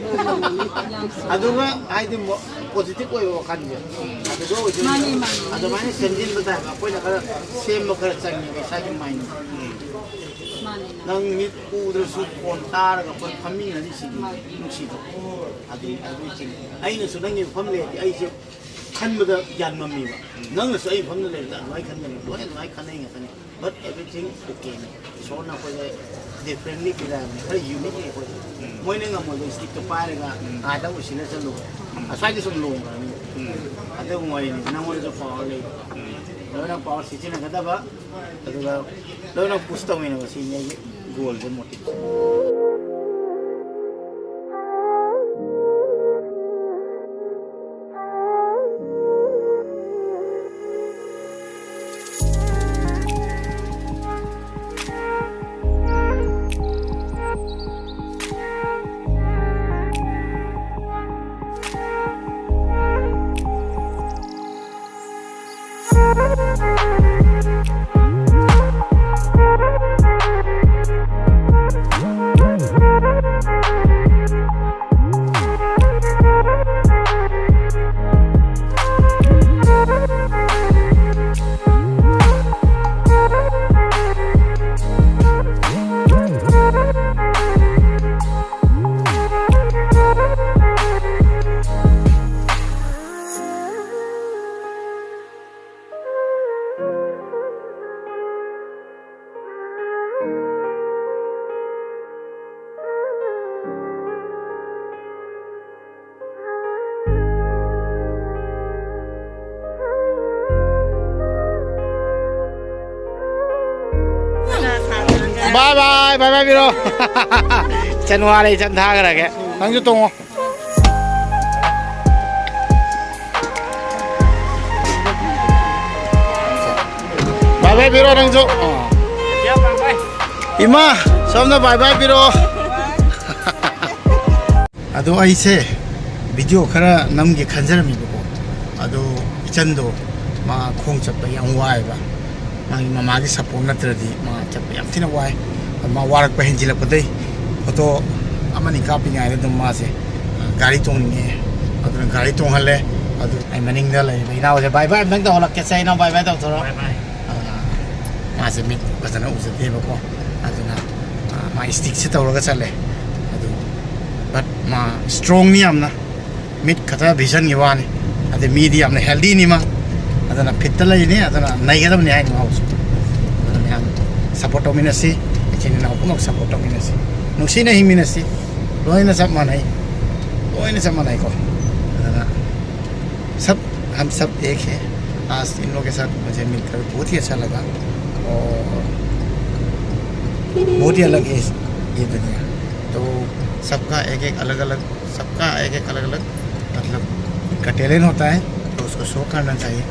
ꯑꯗꯨꯒ ꯍꯥꯏꯗꯤ ꯃꯣ-, ꯄꯣꯖꯤꯇꯤꯚ ꯑꯣꯏꯕ ꯋꯥꯈꯜꯁꯦ꯫ ꯑꯗꯨꯗ ꯑꯣꯏꯗꯣꯏꯅꯤ꯫ ꯃꯥꯅꯤ, ꯃꯥꯅꯤ꯫ ꯑꯗꯨꯃꯥꯏꯅ ꯁꯦꯝꯖꯤꯟꯕ ꯇꯥꯏꯕ꯫ ꯑꯩꯈꯣꯏꯅ ꯈꯔ ꯁꯦꯝꯕ ꯈꯔ ꯆꯪꯉꯦꯕ ꯏꯁꯥꯒꯤ ꯃꯥꯏꯟꯗ꯫ ꯃꯥꯅꯤ꯫ ꯅꯪ ꯃꯤꯠ ꯎꯗ꯭ꯔꯁꯨ ꯐꯣꯟ ꯇꯥꯔꯒ ꯑꯩꯈꯣꯏ ꯐꯝꯃꯤꯟꯅꯔꯤꯁꯤꯗꯤ ꯅꯨꯡꯁꯤꯗ꯭ꯔꯣ? ꯑꯗꯨ, ꯑꯗꯨ ꯆꯤꯡ-, ꯑꯩꯅꯁꯨ ꯅꯪꯒꯤ ꯃꯐꯝ ꯂꯩꯔꯗꯤ ꯑꯩꯁꯦ ꯈꯟꯕꯗ ꯒ꯭ꯌꯥꯟ ꯃꯝꯃꯤꯕ꯫ ꯅꯪꯅꯁꯨ ꯑꯩ ꯃꯐꯝꯗ ꯂꯩꯔꯗꯤ ꯑꯗꯨꯃꯥꯏꯅ ꯈꯟꯒꯅꯤ, ꯂꯣꯏꯅ ꯑꯗꯨꯃꯥꯏꯅ ꯈꯟꯅꯩ ꯉꯥꯛꯇꯅꯤ꯫ But everything okay ꯅꯤ꯫ ꯏꯁꯣꯔꯅ ꯑꯩꯈꯣꯏꯗ differently ꯄꯤꯔꯛꯑꯕꯅꯤ, ꯈꯔ unique ꯅꯤ ꯑꯩꯈꯣꯏꯗ꯫ ꯃꯣꯏꯅ ꯉꯝꯃꯣꯏꯕ ꯁ꯭ꯇꯤꯛꯇꯣ ꯄꯥꯏꯔꯒ ꯑꯥꯗ ꯑꯣꯏꯁꯤꯜꯂ ꯆꯠꯂꯨꯕ꯫ ꯑꯁ꯭ꯋꯥꯏꯗ ꯁꯨꯝ ꯂꯣꯡꯈ꯭ꯔꯅꯤ꯫ ꯑꯗꯨꯒꯨꯝꯕ ꯋꯥꯔꯤꯅꯤ꯫ ꯅꯪꯉꯣꯟꯗꯁꯨ ꯄꯥꯋꯔ ꯂꯩ꯫ ꯂꯣꯏꯅ ꯄꯥꯋꯔ ꯁꯤꯖꯤꯟꯅꯒꯗꯕ꯫ ꯑꯗꯨꯒ ꯂꯣꯏꯅ ꯄꯨꯁ ꯇꯧꯃꯤꯟꯅꯕ ꯁꯤꯅꯤ ꯑꯩꯒꯤ ꯒꯣꯜꯁꯦ, ꯃꯣꯇꯤꯚꯁꯦ꯫ Bye bye, bye bye ꯄꯤꯔꯣ꯫ ꯏꯆꯟ ꯋꯥꯔꯦ, ꯏꯆꯟ ꯊꯥꯈ꯭ꯔꯒꯦ꯫ ꯅꯪꯁꯨ ꯇꯣꯡꯉꯣ꯫ Bye bye ꯄꯤꯔꯣ ꯅꯪꯁꯨ꯫ ꯏꯃꯥ, ꯁꯣꯝꯗ bye bye ꯄꯤꯔꯣ꯫ ꯑꯗꯣ ꯑꯩꯁꯦ video ꯈꯔ ꯅꯝꯒꯦ ꯈꯟꯖꯔꯝꯃꯦꯕꯀꯣ꯫ ꯑꯗꯣ ꯏꯆꯟꯗꯣ ꯃꯥ ꯈꯣꯡ ꯆꯠꯄ ꯌꯥꯝ ꯋꯥꯏꯑꯦꯕ꯫ ꯃꯥꯒꯤ ꯃꯃꯥꯒꯤ support ꯅꯠꯇ꯭ꯔꯗꯤ ꯃꯥ ꯆꯠꯄ ꯌꯥꯝ ꯊꯤꯅ ꯋꯥꯏ꯫ ꯃꯥ ꯋꯥꯔꯛꯄ ꯍꯦꯟꯖꯤꯜꯂꯛꯄꯗꯩ photo ꯑꯃꯅꯤ ꯀꯥꯞꯄꯤꯉꯩꯗ ꯑꯗꯨꯝ ꯃꯥꯁꯦ, ꯑ, ꯒꯥꯔꯤ ꯇꯣꯡꯅꯤꯡꯉꯦ꯫ ꯑꯗꯨꯅ ꯒꯥꯔꯤ ꯇꯣꯡꯍꯜꯂꯦ꯫ ꯑꯗꯨ ꯑꯩ ꯃꯅꯤꯡꯗ ꯂꯩꯔꯤꯕ ꯏꯅꯥꯎꯁꯦ bye bye ꯑꯝꯇꯪ ꯇꯧꯍꯜꯂꯛꯀꯦꯁꯦ꯫ ꯏꯅꯥꯎ bye bye ꯇꯧꯊꯣꯔꯛꯑꯣ꯫ Bye bye꯫ ꯑ, ꯃꯥꯁꯦ ꯃꯤꯠ ꯐꯖꯅ ꯎꯖꯗꯦꯕꯀꯣ꯫ ꯑꯗꯨꯅ, ꯑ, ꯃꯥ stickꯁꯦ ꯇꯧꯔꯒ ꯆꯠꯂꯦ꯫ ꯑꯗꯨ, but ꯃꯥ strongꯅꯤ ꯌꯥꯝꯅ꯫ ꯃꯤꯠ ꯈꯛꯇ visionꯒꯤ ꯋꯥꯅꯤ꯫ ꯑꯗꯩ ꯃꯤꯗꯤ ꯌꯥꯝꯅ healthyꯅꯤ ꯃꯥ꯫ ꯑꯗꯨꯅ fitꯇ ꯂꯩꯅꯤ, ꯑꯗꯨꯅ ꯅꯩꯒꯗꯕꯅꯤ ꯍꯥꯏꯅꯤ ꯃꯥꯕꯨꯁꯨ꯫ ꯑꯗꯨꯅ ꯃꯌꯥꯝ support ꯇꯧꯃꯤꯟꯅꯁꯤ, ꯏꯆꯤꯟ ꯏꯅꯥꯎ ꯄꯨꯝꯅꯃꯛ support ꯇꯧꯃꯤꯟꯅꯁꯤ, ꯅꯨꯡꯁꯤꯅ ꯍꯤꯡꯃꯤꯟꯅꯁꯤ꯫ ꯂꯣꯏꯅ ꯆꯞ ꯃꯥꯟꯅꯩ, ꯂꯣꯏꯅ ꯆꯞ ꯃꯥꯟꯅꯩꯀꯣ꯫ ꯑꯗꯨꯅ सब, हम सब एक है। आज इन लोगों के साथ मुझे मिलकर बहुत ही अच्छा लगा और बहुत ही अलग है ये दुनिया। तो सबका एक एक अलग अलग, सबका एक एक अलग अलग, मतलब, का टैलेंट होता है, तो उसको शो करना चाहिए।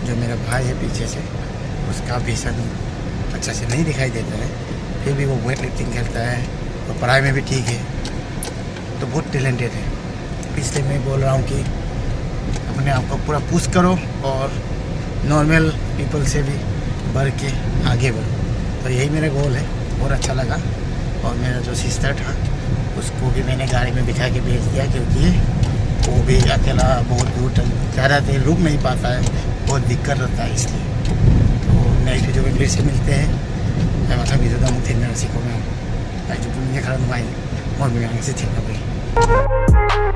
जो मेरा भाई है पीछे से, उसका विजन अच्छा से नहीं दिखाई देता है, फिर भी वो वेट लिफ्टिंग खेलता है और पढ़ाई में भी ठीक है। तो बहुत टैलेंटेड है। इसलिए मैं बोल रहा हूँ कि अपने आप को पूरा पुश करो और नॉर्मल पीपल से भी बढ़ के आगे बढ़ो। तो यही मेरा गोल है। बहुत अच्छा लगा। और मेरा जो सिस्टर था, उसको भी मैंने गाड़ी में बिठा के भेज दिया, क्योंकि वो भी अकेला बहुत दूर तक ज़्यादा देर रुक नहीं पाता है, बहुत दिक्कत रहता है इसलिए। तो नेक्स्ट वीडियो में फिर से मिलते हैं। मैं मतलब वीडियो का मुख्य सीखो मैं। ꯑꯩꯁꯨ ꯄꯨꯛꯅꯤꯡꯁꯦ ꯈꯔ ꯅꯨꯡꯉꯥꯏ, ꯃꯣꯏ ꯃꯌꯥꯝꯒꯁꯦ ꯊꯦꯡꯅꯕꯒꯤ꯫